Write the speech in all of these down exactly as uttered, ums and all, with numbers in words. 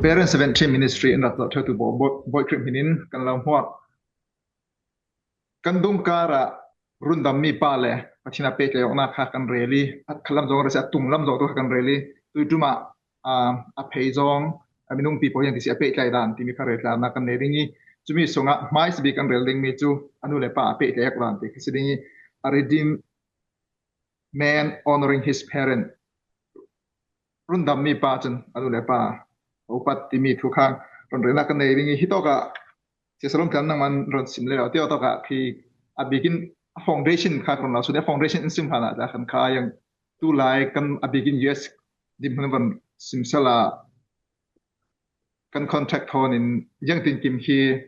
Parents Seventeen Ministry in rak zawh ṭheutu Bawi, Bawi Khrih hminin kan lo hmuak. Kan dungkar ah rundam mipa le Pathian a pehtlai awkna kha kan rel i, a khat lam zawng rel si, a tung lam zawng tu kha kan rel i, tui ṭum ah, ah, a phei zawng, a minungpi pawl hian ti si a pehtlai dan timi kha rel tlarna kan nei ding i, chumi sungah hmaisa bik kan rel ding mi chu a nu le pa a pehtlai awk dan ti kha si ding i, a redeemed man honoring his parent. Rundam mipa chun a nu le pa a upat timi thu kha rawn relna kan nei ding i, hi tawkah Sia Salom Tlan nangman rawn sim leh, ti tawkah khi a bikin a foundation kha rawn lo sun, a foundation in sim hlan ah khan kha yang tulai kan a bikin U S dinhmun rawn sim sala kan contact thawn in, yang tin kim hi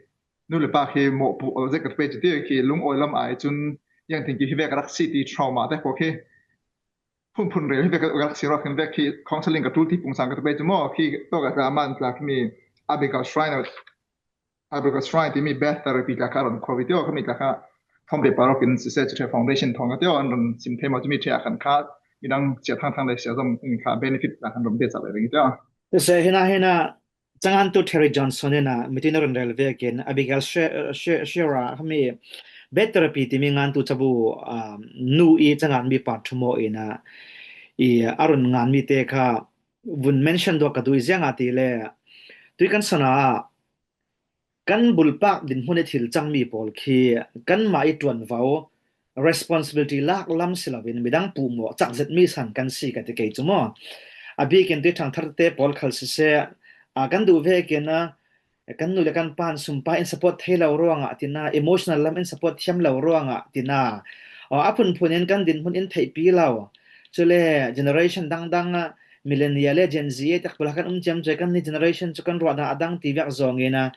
nu le pa khi mawhpuh awlzek ka pe chu ti khi lungawi lam ai chun yang tin kim hi vek rak si ti trauma te pawh khi phunphun rel hi vek rak si rawh khin vek khi counseling ka tul ti pung sang ka pe chu maw khi tawkah tla man tla khi mi Abigail Shriner, Abigail Shrine timi Beth Therapy tla kha rawn khawvi teo khami tla kha thawm paper awkin Sise Chhethei Foundation thawng a teo an rawn sim thei maw chumi ṭhea khan kha midang Sia Thangthang le Sia Zawm in kha benefit tla khan rawn bia chak ve ring teo. Sise hina hina changantu Terry Johnson ina meeting a rawn rel vekin Abigail She-, She-, Shera khami Beth Therapy timi ngantu chabu, um, nu i changan mipa ṭhu maw ina i a rawn ngan mi te kha vun mention duak ka duh ziang a ti le tui kan sana kan bulpak dinhmun i thil chang mi pawl khi kanmah i ṭuanvo responsibility lak lam si lovin midang puhmawh chak zet mi san kan si ka ti kei chu maw? A bikin tui thangthar te pawl khal sise, a, kan duh vekin a, kan nu le kan pan sumpa in support thei lo ruangah tina, emotional lam in support thiam lo ruangah tina, a, a phunphun in kan dinhmun in theihpi lo. Chule generation dang dang a, millennial le Gen Z e tak pula kan um chiam chue, kan ni generation chu kan ruahna a dang ti vek zawngin a,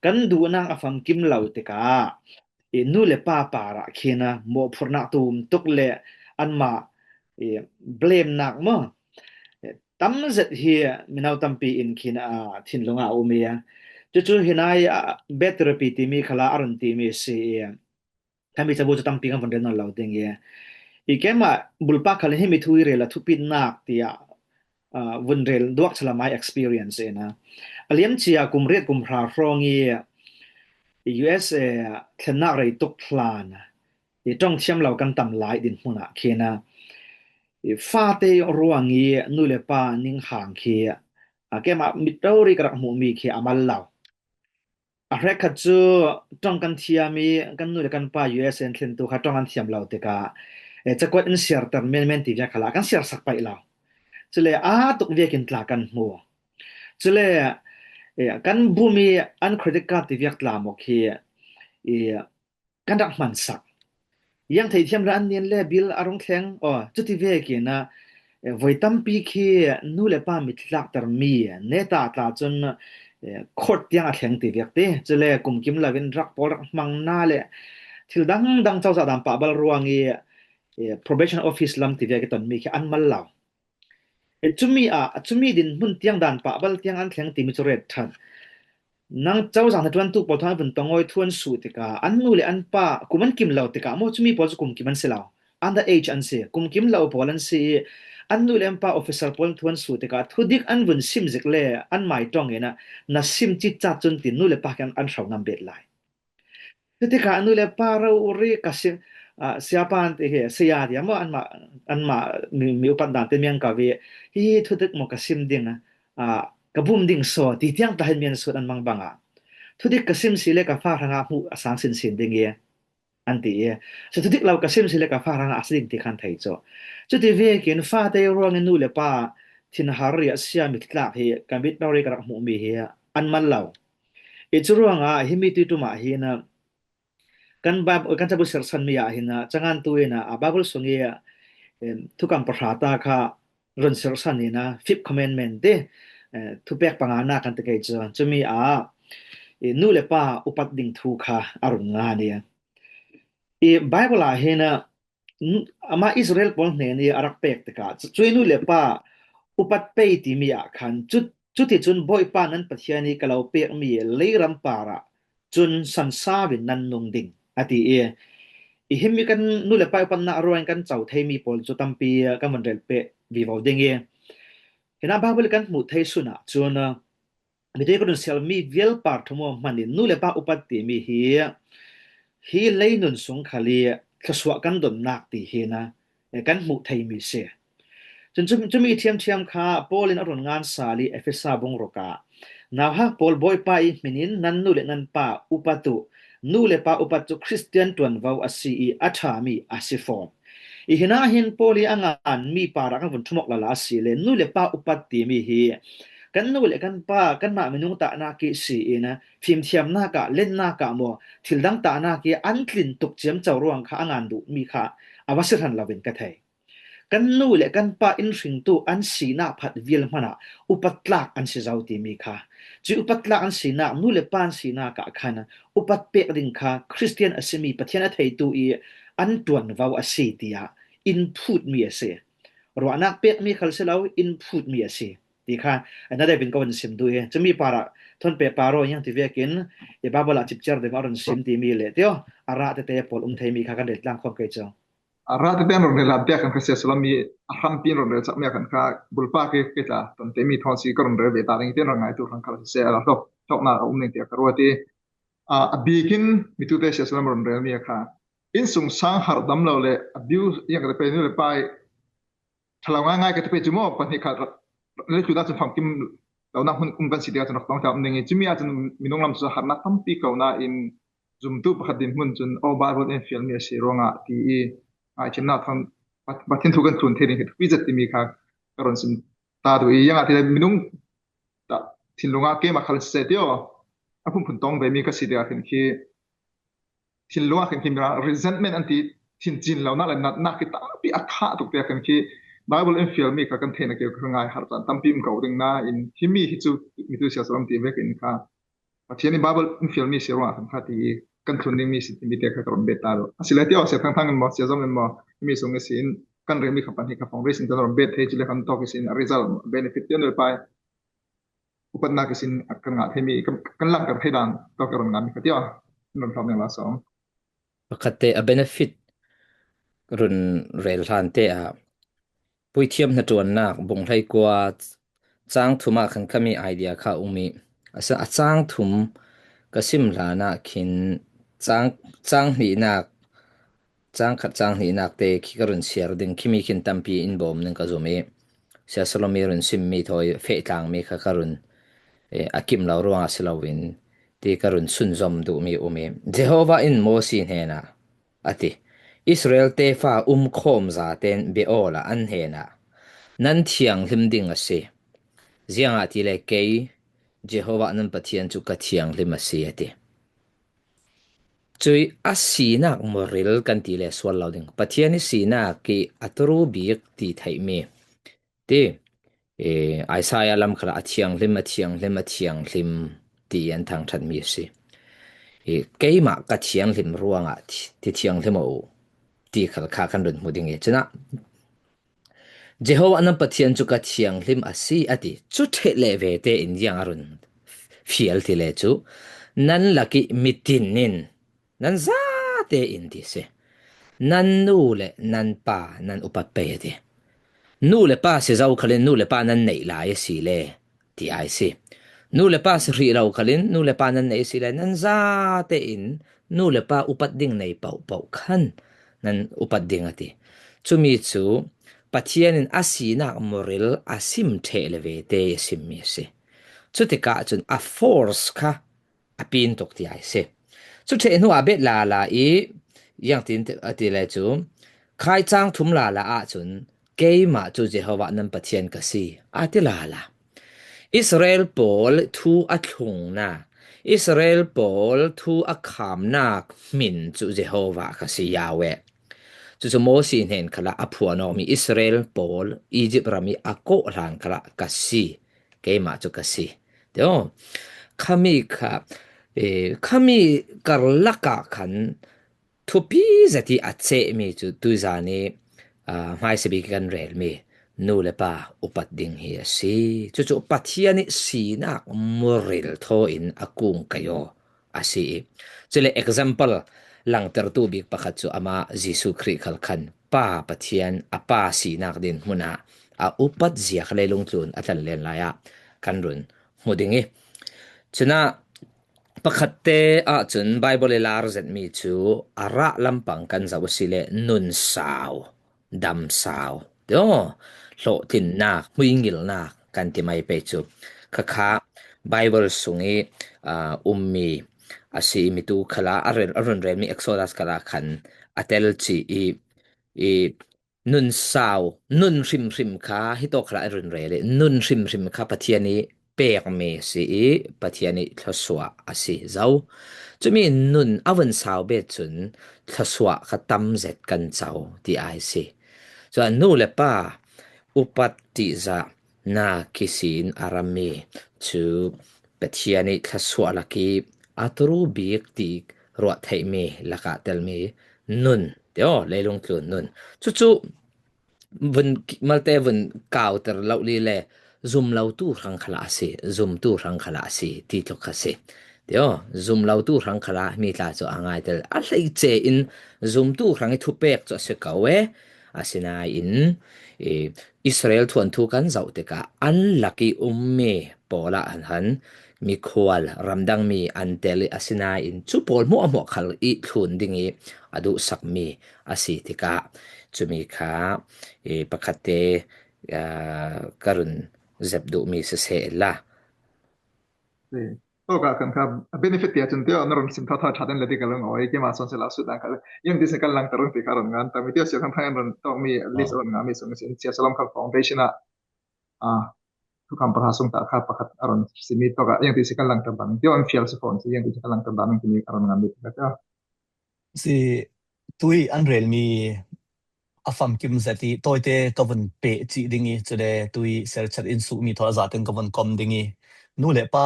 kan duhna a famkim lo tikah i nu le pa parah khin a mawhphurhna tum tuk le anmah i blame nak maw? Tam zet hi mino tampi in khin a thinlung a um i a. Chu chu hinai a Beth Therapy timi khala a rawn timi si i. Khami chabu chu tampi kan vun rel nawn lo ding i. I keimah bulpak khalin hemi thu i rel a thupit nak tia, ah, vun rel duak chhala my experience ina. A liam chia kum riat kum hra hrawng i U S A thlennak rei tuk hlan i ṭawng thiam lo kan tam lai dinhmunah khin a. I fate ruang i nu le pa ning hang khi a keimah mit rori ka rak hmuh mi khi a mal lo. A hrekkhat chu ṭawng kan thiam i kan nu le kan pa U S A an thlentu kha ṭawng an thiam lo tikah, e, chakuat in siar ter men men ti vek khala kan siar sak paih lo. Chule a tuk vekin tla kan hmu. Chule, e, kan bum i an credit card ti vek tla maw khi i kan rak hmansak. Yang thei thiam la an nin le bill a rung thleng, aw, chuti vekin a, e, voi tampi khi nu le pa mit tlakter mi, neta tla chun, e, court tiang a thleng ti vek ti. Chule kum kim lovin rak pawl rak hmangna le thil dang dang cozah dan pahbal ruang i, e, probation office lam ti vek i ton mi khi an mal lo. E, chumi a, chumi dinhmun tiang dan pahbal tiang an thleng timi chu ret ṭhat. Nang cozah hnaṭuantu pawl thawn an vun tawngawi thu an suh tikah, an nu le an pa, kum an kim lo tikah, maw chumi pawl chu kum kim an si lo. Under age an si, kum kim lo pawl an si i, an nu le an pa officer pawl thu an suh tikah, thudik an vun sim zik le, an mai ṭawngin a, na sim chitchat chun tin nu le pa khan an hrau ngam bet lai. Chutikah a nu le pa rori ka sim, ah, siapa an ti hi, sia tia maw, anmah, anmah mi, mi upat dan te miang ka ve, hi, hi thudik maw ka sim ding a, ah, ka bum ding saw, ti tiang tla hin mian sut an mang bang a. Thudik ka sim si le ka fa hrangah hmuh a sang sin sin ding i, an ti i. So thudik lo ka sim si le ka fa hrangah a si ding ti khan thei chu. Chuti vekin fate ruangin nu le pa thinhar riah sia mit tlak hi ka mit rori ka rak hmuh mi hi an mal lo. I chu ruangah himi tui ṭumah hin a, kan Bib-, kan chabu sersan mi ah hin a, changantu in a, a Bible sung i, em, thukam pahra ta kha rawn sersan in a, fifth commandment te, eh, thupek pangana kan ti kei chu, chumi ah, i nu le pa upat ding thu kha a rawn ngan i. I Bible ah hin a, n-, ama Israel pawl hnen i a rak pek tikah, chu, chu i nu le pa upat pei timi ah khan, chu, chuti chun Bawipa nan Pathian i ka lo pek mi leiram parah chun sansau in nan nung ding, a ti i. I himi kan nu le pa upatna a ruangin kan chau thei mi pawl chu tampi kan vun rel peh vivo ding i. Hinah Bible kan hmuh thei sunah chuan, a, mitui ka run sial mi vial par thum aw hmanin nu le pa upat timi hi, hi leinun sung khali thluasuah kan donnak ti hi na, eh, kan hmuh theimi si. Cun cu, cumi thiamthiam kha Paul in a run ngan sal i Efesa bung ruk ah, nauhak pawl, Bawipa i hminin nan nu le nan pa upat uh, nu le pa upat cu Khristian ṭuanvo a si i a ṭhami a si fawn. I hinah hin Paul i a nganmi parah kan vun ṭhumawk lala a si le, nu le pa upat timi hi kan nu le kan pa kanmah minung tahnak i si in fimthiamnak ah, lennak ah maw, thil dang tahnak i an tlin tuk ciamco ruang kha a ngan duhmi kha a va si hran lo in ka thei. Kan nu le kan pa in hringtu an sinak phat vial hmanah upat tlak an si zo timi kha, cui upat tlak an sinak, nu le pa an sinak ah khan upat pek ding kha Khristian a simi Pathian a theitu i an ṭuanvo a si tiah in phutmi a si. Ruahnak pekmi khal si lo, in phutmi a si ti kha, another vin ka vun sim duh i, cumi parah thawn pehpar aw, iang ti vekin i Bible ah cipciar deuh a run sim timi le tio, a rah tete pawl um theimi kha kan rel tlang khawm kei cu. A rah tete an run rel ah biak kan kha sia, Salami a hrampi in run rel cakmi a kan kha bulpa ke ke tla ton temi thawn si ka run rel ve ta ding i tin run ngai tu hrang khal sia la hlok hloknak a um ning tiah ka ruat i, a, a bikin mitute sia Salami run rel mi a kha, innsung sang har dam lo le abuse iang ka te pei nu le pa i ṭhalo ngaingai ka te pei cu maw, pahnih kha le cu dah cun famkim lonak hmun um kan si tiah cun rak tong um ning i, cumi ah cun minung lam cu harnak tampi ko nain zumtu pakhat dinhmun cun, oh, Bible in fialmi a si ruangah ti i ngaithiamnak thang Pat-, Pathian thu kan tlun thei ding hi thupi zet timi kha ka run sim ta duh i, iang ah ti le minung thinlung ah keimah khal siseh tio, a phunphun tong vemi ka si tiah khin khi thinlung ah khin khi resentment an ti, thincin lonak le natnak khi tampi a khah tuk tiah khin khi Bible in fialmi kha kan theihnak keu kha ngai har caan tampi um ko ding nain himi hi cu mitui sia Salami ti vekin kha Pathian in Bible in fialmi si ruangah kan kha ti i kan tlun dingmi si timi te kha ka run bet ta lo. A si le tio, sia Thangthang in maw, sia Zom in maw, himi sung i si in kan relmi kha pahnih kha fundraising kan run bet thei, cule kan tawk i si in a result benefit tian le pai upatnak i si in kan ngah theimi, kan, kan langter thei dan tawk i run ngahmi kha tio. Kan run hlawm ding la sawng. Pakhatte a benefit run rel hlan te ah Puithiam Hnaṭuannak bung hleikua cang thum ah khan khami idea kha um i, a sa-, a cang thum ka sim hlan ah khin cang, cang hnihnak, cang khat cang hnihnak te khi ka run siar ding, khimi khin tampi in bawm ning ka zum i, Sia Salami run simmi thawi feh tlangmi kha ka run, eh, a kim lo ruang a si loin ti ka run sunzom duhmi um i, Jehovah in Mosi hnenah a ti, Israel tefa umkhawm zaten bia awla an hnenah nan thianghlim ding a si. Ziangahtile kei Jehovah nan Pathian cu ka thianghlim a si, a ti. Cui a sinak muril kan ti le sual lo ding. Pathian i sinak i a turu bik ti theihmi ti, eh, Isaiah lam khalah a thianghlim, a thianghlim, a thianghlim ti an thangṭhatmi a si. Eh, keimah ka thianghlim ruangah thi-, ti thianghlim aw uh ti khal kha kan run hmu ding i, cunah Jehovah nan Pathian cu ka thianghlim a si, a ti. Cu ṭheh le ve tein ziang a run fial ti le cu, nan lak i mitin in nan zate in ti si. Nan nu le nan pa nan upat pei, a ti. Nu le pa si zo khalin nu le pa nan neih lai a si le ti ai si. Nu le pa si hrih lo khalin nu le pa nan neih a si le nan zate in nu le pa upat ding nei pohpoh khan nan upat ding, a ti. Cumi cu Pathian in a sinak muril a sim ṭheh le ve te a simmi a si. Cutikah cun a force kha a pin tuk ti ai si. Cu ṭheh hnu ah bet lala i, iang tin a ti le cu, khai cang thum lala ah cun keimah cu Jehovah nan Pathian ka si, a ti lala. Israel pawl thu a thlungnak, Israel pawl thu a khamnak hmin cu Jehovah ka si, Yahweh. Cucu Mosi hnen khalah a phuan awkmi Israel pawl Izipt ram i a kawh hlan khalah ka si, keimah cu ka si. Tio, khami kha, eh, khami karlak ah khan thupi zet i a cehmi cu tuizan i, ah, hmaisa bik i kan relmi nu le pa upat ding hi a si. Cucu Pathian i sinak muril thaw in a kung kai aw a si i, cule example langtertu bik pakhat cu amah Jesuh Khrih khal khan Pa Pathian a Pa sinak dinhmun ah a upat zia kha leilung tlun a tlanlen lai ah kan run hmu ding i, Cunah pakhatte ahcun Bible i lar zetmi cu a rah lampang kan zoh a si le nun sau, dam sau, tio, hlawhtlinnak, hmuingilnak kan ti mai pei cu khakha Bible sung i, aa, ummi a si imi tu khalah a rel-, a run relmi Exodus khalah khan a tel ci i, i nun sau, nun hrimhrim kha hitawk khalah i run rel i nun hrimhrim kha Pathian i pekmi si i Pathian i thluasuah a si zo. Cumi nun a vun sau bet cun thluasuah kha tam zet kan co ti ai si. Cun nu le pa upat tihzah na kisin a rammi cu Pathian i thluasuah lak i a turu bik ti ruah theihmi lakah telmi nun, tio, leilung tlun nun. Cucu vun, malte vun kauter lo li le zum lo tu hrang khalah a si, zum tu hrang khalah a si, ti tluk kha si. Tio, zum lo tu hrang khalah mi tla cu a ngai tel. A hleice in zum tu hrang i thupek cu a si ko e. Asinain, i, Israel thuanthu kan zoh tikah an lak i ummi pawl ah han, han mikhual ramdangmi an tel i asinain cu pawl hmuahhmuah khal i thlun ding i a duhsakmi a si tikah cumi kha, i, pakhatte, aa, ka run zep duhmi siseh la. Tawkah kan kha a benefit tiah cun tio na run sim thotho ṭha den le ti ka lung awi, keimah sawn sila sut dan kha le. Yang ti si kan langter run ti kha run ngan tami tio sia kan thang run tawkmi list run ngami sung sin sia salam kha foundation ah, ah, thukam pahra sung ta kha pakhat a run simi tawkah yang ti si kan langter dan tio an fial si phone si yang ti si kan langter dan timi a run ngami ti kha tio. Si tui an relmi a famkim zet i tawite ka vun peh cih ding i, cule tui serchat in suhmi thaw a zaten ka vun kom ding i, nu le pa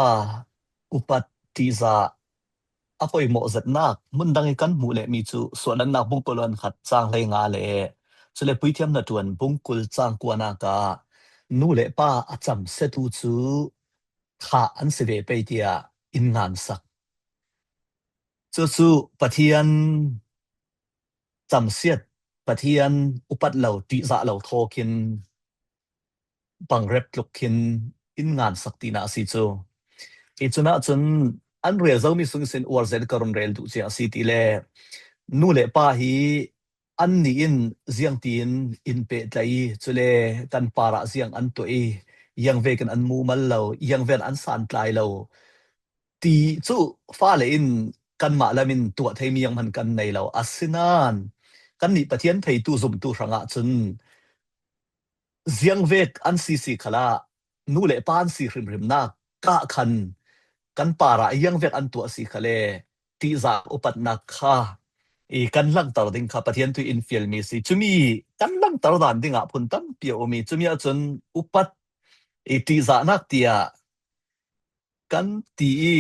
upat tihzah a poimawh zetnak hmun dang i kan hmuh lehmi cu suahlannak bungkul an khat cang hlei nga le cule puithiam hnaṭuan bungkul cang kuanak ah nu le pa a camsiatu cu thah an si ve pei tiah in ngansak. Cucu Pathian camsiat, Pathian upat lo, ṭihzah lo thaw khin bangrep tluk khin in ngansak tinak a si cu. I cunah cun an rel zomi sung sin uar zet ka run rel duh cia a si ti le nu le pa hi annih in ziangtin in pehtlai i, cule kan parah ziang an tuah i, iangvekin an mumal lo, iangven an santlai lo ti cu fale in kanmah lam in tuah theimi iangman kan nei lo. Asinain kannih Pathian theitu zumtu hrangah cun ziangvek an sisi khalah nu le pa an si hrimhrimnak kah khan kan parah iangvek an tuah si khale ṭihzah upatnak kha i kan langter ding kha Pathian thu in fialmi si. Cumi kan langter dan dingah phun tampi a um i, cumi ahcun upat i ṭihzahnak tiah kan ti i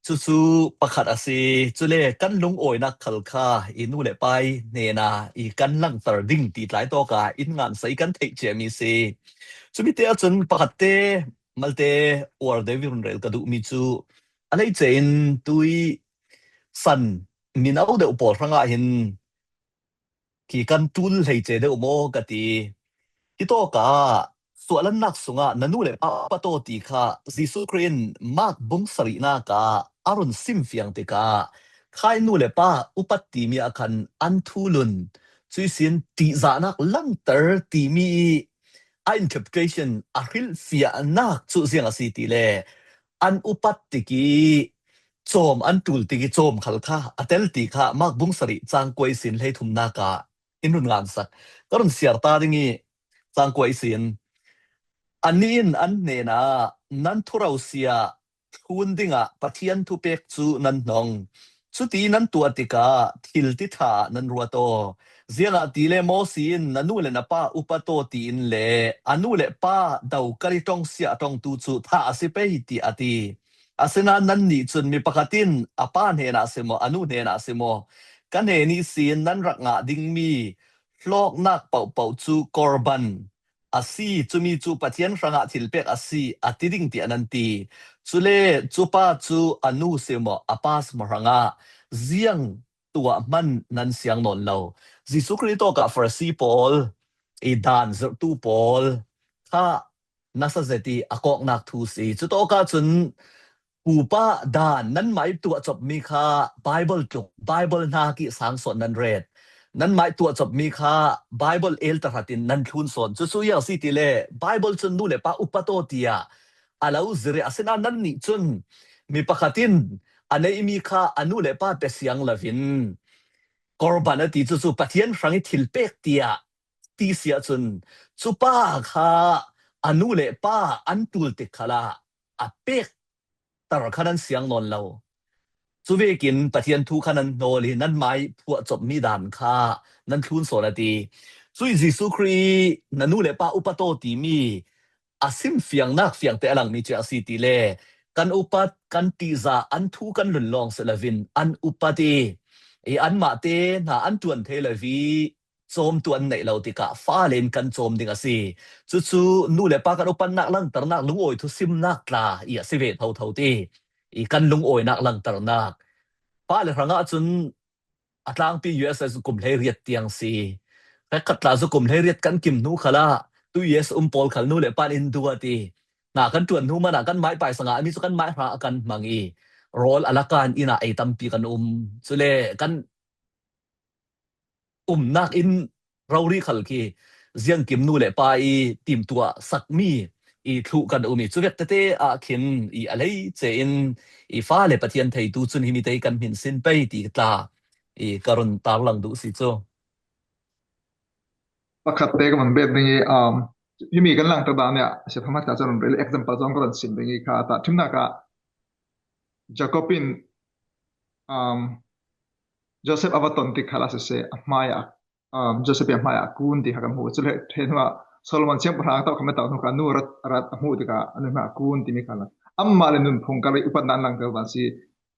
cucu pakhat a si. Cule kan lungawinak khal kha i nu le pa i hnena i kan langter ding ti tlai tawka in ngansa i kan theih ciami si. Cumi te ahcun pakhatte malte uar deuh i run rel ka duhmi cu a hleice in tui san mino deuh pawl hrangah hin khi kan ṭul hleice deuh maw ka ti. Hitawkah suahlannak sungah na nu le pa upat aw ti kha Jesuh Khrih in Mark bung sarihnak ah a run simfiang tikah khai nu le pa upat timi ah khan an thulun cuihsin ṭihzahnak langter timi i a interpretation a hrilhfiahnak cu ziang a si ti le an upat tik i cawm an ṭul tik i cawm khal kha a tel ti kha Mark bung sarih cang kua ihsin hleithumnak ah in run ngansak. Ka run siar ta ding i cang kua ihsin annih in an hnenah nan thuro si ah thlun dingah Pathian thupek cu nan hnong. Cuti nan tuah tikah thil ti ṭha nan ruat aw. Ziangahtile Mosi in na nu le na pa upat aw tiin le a nu le pa do kar i ṭong siah ṭongtu cu thah a si pei tiah a ti. Asinain nannih cun mi pakhat in a pa hnenah si maw, a nu hnenah si maw, ka hnen ihsin nan rak ngah dingmi hlawknak paohpaoh cu korban a si, cumi cu Pathian hrangah thilpek a si, a ti ding tiah nan ti. Cule cupa cu a nu si maw, a pa si maw hrangah ziang tuah hmanh nan siang nawn lo. Jesuh Khrih tawkah Farasi pawl i dan zirhtu pawl kha nasa zet i a kawknak thu si. Cutawkah cun pupa dan nanmah ih tuahcopmi kha Bible tluk, Bible hnak ih sangsawn nan ret. Nanmah ih tuahcopmi kha Bible el tahratin nan thlun sawn. Cucu ia a si ti le Bible cun nu le pa upat aw tiah a lo zirh ih a sinah nannih cun mi pakhat in a neihmi kha a nu le pa pe siang loin Korban a ti cucu Pathian hrangih thil pek tiah ti si ahcun cupa kha a nu le pa an ṭul tik khalah a pek tar kha nan siang nawn lo. Cuvekin Pathian thu kha nan hnawl ih nanmah ih phuahcopmi dan kha nan thlun sawn a ti. Cuih Jesuh Khrih ih na nu le pa upat aw timi a sim fiangnak fiangte a langmi cu a si ti le kan upat kan ṭihzah an thu kan lunlawng si loin an upat ih, ih anmahte hna an ṭuan thei lo ih cawmtu an neih lo tikah fale in kan cawm ding a si. Cucu nu le pa kan upatnak langternak lungawi thusimnak tla ih a si ve thotho ti ih kan lungawinak langternak. Fale hrangah cun a tlangpi U S A cu kum hleiriat tiang si. Hrekkhat tla cu kum hleiriat kan kim hnu khalah tu U S um pawl khal nu le pa in duat ih hna kan ṭuan hnu manah kan mai paisa ngah mi cu kan mai hrang a kan hmang ih rawl a lakan inn ah ei tampi kan um. Cule kan umnak inn rori khal khi ziangkim nu le pa ih timtuah sakmi ih thluh kan um ih cuvek tete ah khin ih a lei cein ih fale Pathian theitu cun himi te ih kan hminsin pei ti tla ih ka run tarlang duh si cu. Pakhat te ka van bet ding ih, um, himi kan langter dan nih a si thangṭhat ka cun run rel example zong ka run sim ding ih kha tahṭhimnak ah Jacob in, um, Joseph a va ton tik khalah siseh, a hmaiah, um, Joseph ih a hmaiah a kun ti kha kan hmu. Cule ṭheh hnuah Solomon siangpahrang a tauh kha, a tauh hnu kha a nu rat, rat a hmuh tikah a nu hmaiah a kun timi kha la. Amah le nunphung kha upatnak an langter dan si.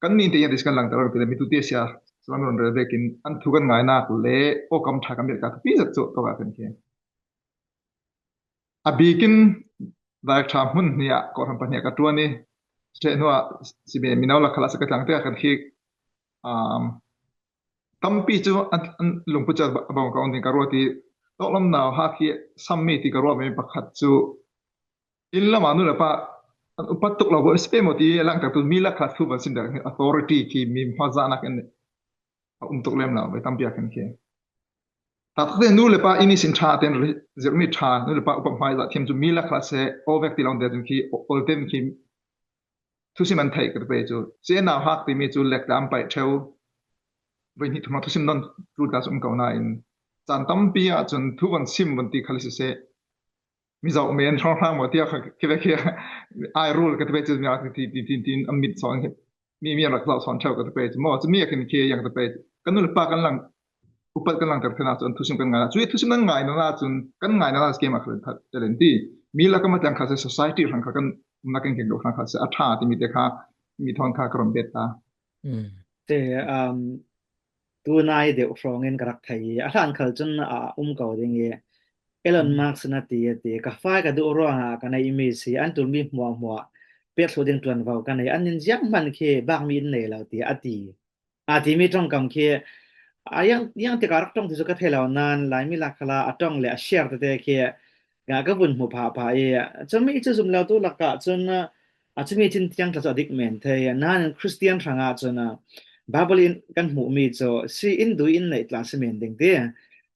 Kan nih te ian ti si kan langter lo ti le mi tu te sia Solomon rel vekin an thu kan ngainak le awkam ṭha kan biatnak thupi zet cu tawk a kan khi. A bikin Vaiṭha hmun hnih ah kawhhran pahnih ah ka ṭuan ih, ṭheh hnuah si mi, mino lak khalah si ka tlang tikah kan khi, um, tampi cu an, an lungput cia a bang ka um ding ka ruat ih, tawlomnak hak hi sammi ti ka ruat mi pakhat cu inn lamah nu le pa an upat tuk lo, a si pei maw ti a langtertu mi lak kha thu van sim dek authority khi mi hmazahnak in a um tuk lem lo, mi tampi a khen khi. Taktak te nu le pa inn ihsin ṭha tein zirhmi ṭha, nu le pa upat hmaizah thiam cu mi lak kha seh, aw vek ti lo te cun khi, ol te khi thusim an theih ka ti pei cu. Seh nau hak timi cu lek te an paih ṭheu. Voihnih thumnak thusim nawn ṭul ta cu um ko nain caan tampi ah cun thu van sim van ti khal siseh, Mizo men hrawnghrang maw tiah kha khi vek khi ai rul ka ti pei cu, mi ti ti ti ti an mit sawn khi mi, mi rak zoh sawn ṭheu ka ti pei cu maw, cu mi a khin khi yang ka ti pei cu. Kan nu le pa kan lang, upat kan langter theinak cun thusim kan ngai. Cu thusim nan ngai hna cun kan ngai hna cu keimah khal that tel in ti. Mi lak kan va tlang kha seh, society hrang kha kan umnak kan keng deuh hrang kha seh, a ṭha timi te kha mi thawn kha ka ron bet ta. Mm. Te, um, tunai deuh hrawngin ka rak thei i a hlan khal cun a um ko ding i Elon Musk na ti a ti, ka fa ka duh ruangah ka neihmi si, an tulmi hmuahhmuah pek thluh ding ṭuanvo ka nei, an in ziang hman khi bakmi in nei lo ti a ti. A timi ṭongkam khi a yang, yang tikah rak ṭong ti cu ka thei lo nain Laimi lak khalah a ṭong le a share tete khi ka, ka vun hmu phah phah i, cumi cu zum lo tu lakah cun a cumi cin tiang tla cu a dik men thei. Nain Christian hrangah cun Bible in kan hmuhmi cu si in dui in neih tla si men ding ti.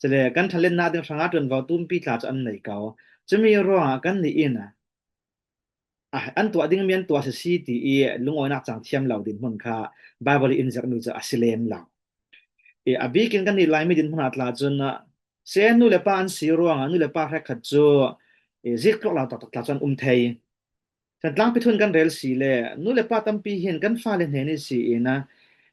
Cule kan ṭhanlennak ding hrangah ṭuanvo tumpi tla cu an nei ko. Cumi ruangah kannih in a, an tuah dingmi an tuah sisi ti i lungawinak cang thiam lo dinhmun kha Bible in zirhmi cu a si lem lo. I a bikin kannih Laimi dinhmun ah tla cun, a, seh nu le pa an si ruangah nu le pa hrekkhat cu i zik tluk lo taktak tla cu an um thei. Kan tlangpi thun kan rel si le nu le pa tampi hin kan fale hnen ihsi in a,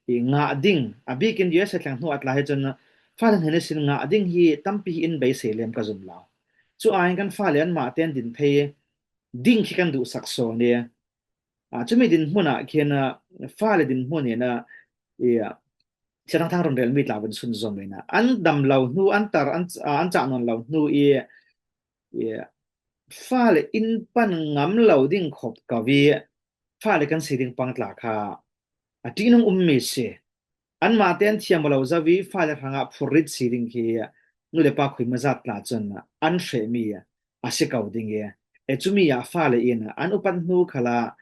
i ngah ding, a bikin U S A thleng hnu ah tla hi cun fale hnen ihsin ngah ding hi tampi hi in beisei lem ka zum lo. Cu aiin kan fale anmah tein din thei ding khi kan duhsak sawn i, aa, cumi dinhmun ah khin, aa, fale dinhmun in, aa, i, aa, Siathang Thang run relmi tla vun sunzom in, aa, an dam lo hnu, an tar, an, aa, an cah nawn lo hnu i, i, aa, fale in pan ngam lo ding khop ko i, fale kan si ding pang tla kha a ṭihnung ummi si. Anmah tein thiam aw lo zo i fale hrangah phurrit si ding khi nu le pa khuima zat tla cun an hrehmi a si ko ding i, e, cumi ah fale in an upat hnu khalah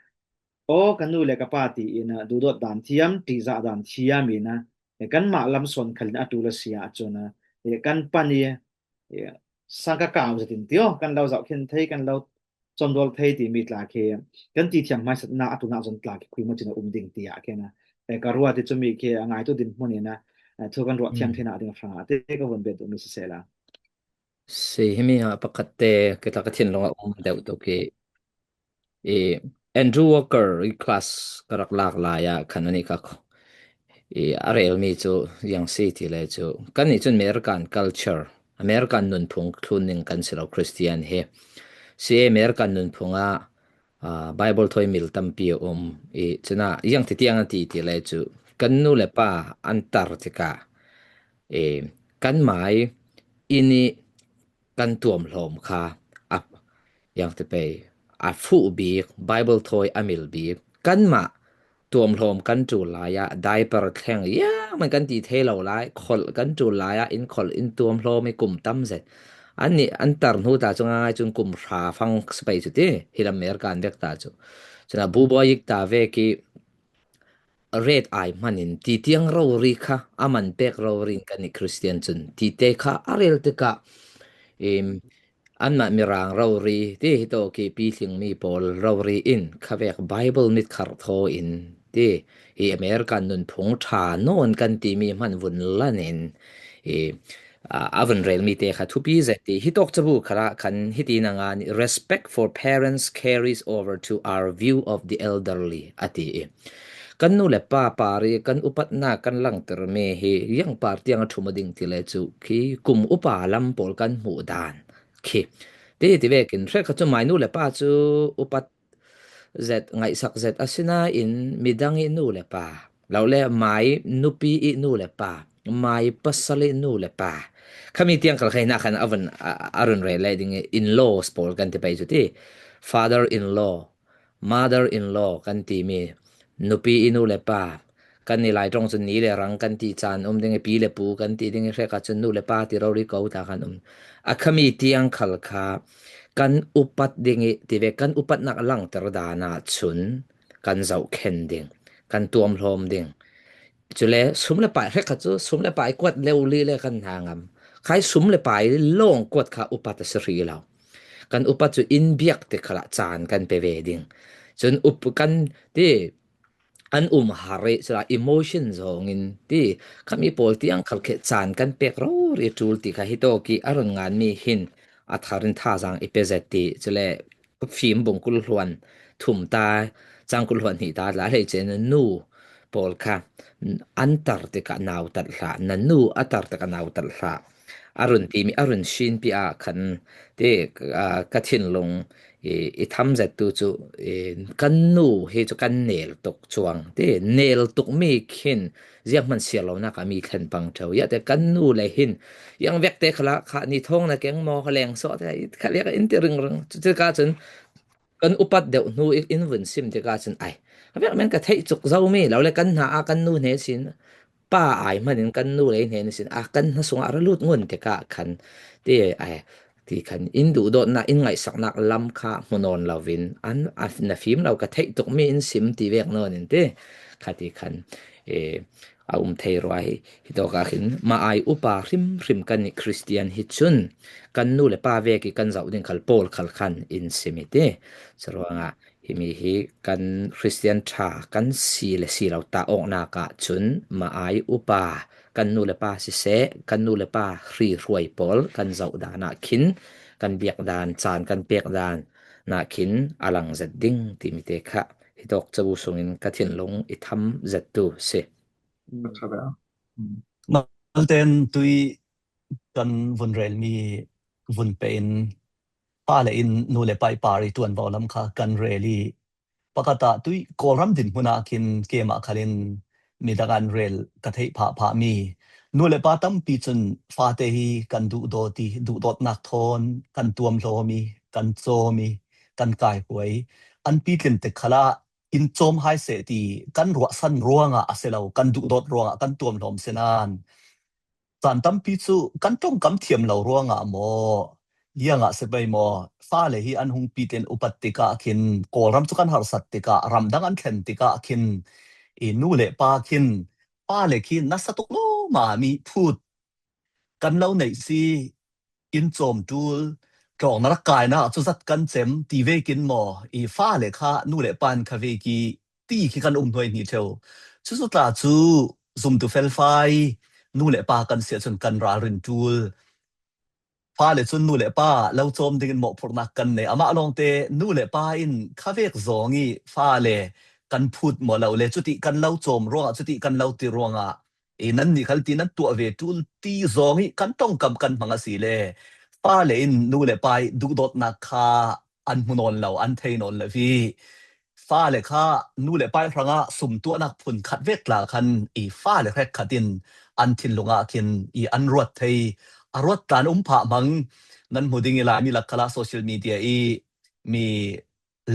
aw, ka nu le ka pa ti in a, duhdawt dan thiam, ṭihzah dan thiam in a, e, kanmah lam sawn khalin a ṭul a si ahcun a, e, kan pan i, e, sang ka kau zet in ti aw, kan lo zoh khin thei, kan lo cawmdawl thei timi tla khi kan ti thiam hmaisatnak a ṭulnak zon tla khi khui maw cin a um ding tiah khi na, e, ka ruat i cumi khi a ngaitu dinhmun in a, e, thu kan ruah thiam theinak ding a hrangah te ka vun bet duhmi sisehla. Si himi ah pakhat te, ka tla ka thinlung a um deuh tuk i, i Andrew Walker i class ka rak lak lai ah khan anih ka kho-, i a relmi cu ziang si ti le cu, kannih cun American culture, American nunphung thlun ning kan si lo, Christian hi. Si American nunphung ah, aa, Bible thawi mil tampi a um i, cunah ziang ti tiang an ti ti le cu, kan nu le pa an tar tikah, e, kanmai inn i kan tuamhlawm kha a, ziang ti pei, a fuh bik, Bible thawi a mil bik, kanmah tuamhlawm kan ṭul lai ah, diaper thleng, ziang man kan ti thei lo lai, kholh kan ṭul lai ah, in kholh in tuamhlawm i kum tam zet. Annih an tar hnu ta cu ngaingai cun kum hra fang si pei cu ti, hi lam American vek ta cu. Cun a bubawi ik ta vek i, ret ai hman in ti tiang rori kha a man pek rori in kannih Christian cun ti te kha a rel tikah, em, anmah mirang rori ti hi tawk i pihlingmi pawl rori in khavek Bible mit kharh thaw in ti hi American nunphung ṭha nawn kan timi hman vun lan in i, a, a vun relmi te kha thupi zet ti hi tawk cabu khalah khan hiti na ngan i, "Respect for parents carries over to our view of the elderly," a ti i, kan nu le pa par i kan upatnak kan langtermi hi ziang par tiang a ṭhum a ding ti le cu khi kum upa lam pawl kan hmuh dan khi ti ti vekin hre kha cu mai nu le pa cu upat zet, ngaihsak zet a si nain midang i nu le pa, lo le mai nupi i nu le pa, mai pasal i nu le pa, khami tiang khal kha hna khan a vun, a, a run rel le ding i in-laws pawl kan ti pei cu ti, father in law, mother in law kan timi nupi i nu le pa, kan ni lai ṭong cun ni le rang kan ti caan um ding i, pi le pu kan ti ding i, hre kha cun nu le pa ti rori ko ta kan um. A khami tiang khal kha kan upat ding i, ti ve, kan upatnak langter dan ah cun kan zohkhen ding, kan tuamhlawm ding. Cule sum le pai, hre kha cu sum le pai kuat leu li le kan hna ngam. Khai sum le pai lawng kuat kha upat a si hrih lo. Kan upat cu in biak te khalah caan kan pe ve ding. Cun up kan ti, an um har i, cula emotion zong in ti, khami pawl tiang khal khi caan kan pek rori ṭul ti kha hi tawk i a run nganmi hin a thar in thazaang i pe zet ti, cule Fim bung kul hluan thum ta, cang kul hluan hnih ta tla hleice na nu pawl kha an tar tikah nautat hlah, na nu a tar tikah nautat hlah. A run timi, a run shinpi ah khan ti, aa, ka thinlung i, i tham zet tu cu, i, kan nu hi cu kan nel tuk cuang ti, nel tuk mi khin zianghman siar lonak ah mi thlen pang ṭheu. Ziahte kan nu le hin, ziang vek te khalah kha ni thawng na keng maw, kha leng sawh te, kha vek in ti ringring. Cutikah cun kan upat deuh hnu i in vun sim tikah cun, ai, kha vek men ka theih cuk zomi lo le kan hna ah kan nu hnen sin, pa ai hman in kan nu le hnen sin, a kan hna sungah a ra lut ngun tikah khan ti, ai, ti khan in duhdawtnak, in ngaihsaknak lam kha hmu nawn lo in, an, a, na fim lo ka theih tuk mi in sim ti vek nawn in ti kha ti khan, e, a um thei rua hi. Hi tawk ah khin, ma ai upa hrimhrim kan nih Christian hi cun kan nu le pa vek i kan zoh ding khal pawl khal khan in sim i ti. Curuangah himi hi kan Christian ṭha kan si le si lo ta awknak ah cun ma ai upa kan nu le pa siseh, kan nu le pa hrihruai pawl kan zoh dan ah khin, kan biak dan, caan kan pek dan ah khin a lang zet ding timi te kha hi tawk cabu sungin ka thinlung i tham zet tu si. Malte in tui kan vun relmi vun pe in pa le in nu le pa i par i tuanvo lam kha kan rel i, pakhat ah tui Kawlram dinhmun ah khin keimah khal in midang an rel ka theih phah phah mi, nu le pa tampi cun fate hi kan duhdawt i, duhdawtnak thawn kan tuamhlawm i, kan cawm i, kan kaihruai i, an pitlin te khalah in cawm hai seh ti kan ruahsan ruangah a si lo, kan duhdawt ruangah kan tuamhlawm si nain, caan tampi cu kan ṭongkam thiam lo ruangah maw, Ziangah si pei maw, fale hi an hung pitin upat tikah khin, Kawlram cu kan harsat tikah, ramdang an thlen tikah khin, i nu le pa khin, fale khi nasa tuk lawma mi phut kan lo neih si, in cawm ṭul, tlawng na rak kainak cu zat kan cem ti vekin maw, i fale kha nu le pa in kha veki ti khi kan um hnuai hni ṭheu. Cucu tla cu zumtu felfai nu le pa kan si ahcun kan ralrin ṭul. Fale cun nu le pa lo cawm dingin mawhphurhnak kan nei. Amah lawngte nu le pa in khavek zawng i fale kan phut maw lo le, cuti kan lo cawm ruangah, cuti kan lo ti ruangah, i nannih khal ti nan tuah ve ṭul ti zawng i kan ṭongkam kan hmang a si le, fale in nu le pa i duhdawtnak kha an hmu nawn lo, an thei nawn lo i fale kha nu le pa hrangah sum tuahnak phun khat vek tla khan i fale hrekkhat in an thinlung ah khin i an ruat thei, a ruat tla an um phah hmang. Nan hmu ding i Laimi lak khalah social media i mi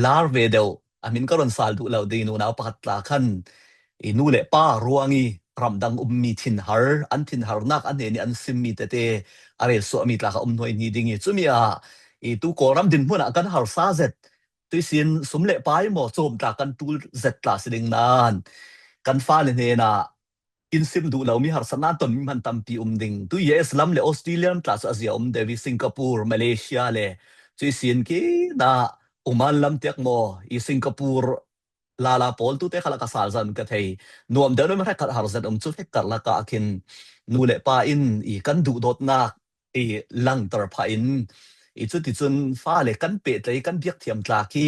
lar ve deuh, a min ka run sal duh lo ding i nunau pakhat tla khan i nu le pa ruang i ramdang ummi thinhar, an thinharnak an hnen i an simmi tete a relsuahmi tla kha um hnuai hni ding i, cumi ah i tu Kawlram dinhmun ah kan harsa zet. Tuisin sum le pai maw cawm tla kan ṭul zet tla si ding nain kan fale hnenah in sim duh lomi harsatnak tonmi hman tampi um ding. Tu U S lam le Australia lam tla cu a zia um deuh i Singapore, Malaysia le cuisin khin ah Oman lam tiak maw i Singapore lala pawl tute khalah ka sal zan ka thei. Nuam deuh nuam hrekkhat har zet um cu hrekkar lakah khin nu le pa in i kan duhdawtnak i langter phah in i cuticun fale kan pehtlai kan biak thiam tla khi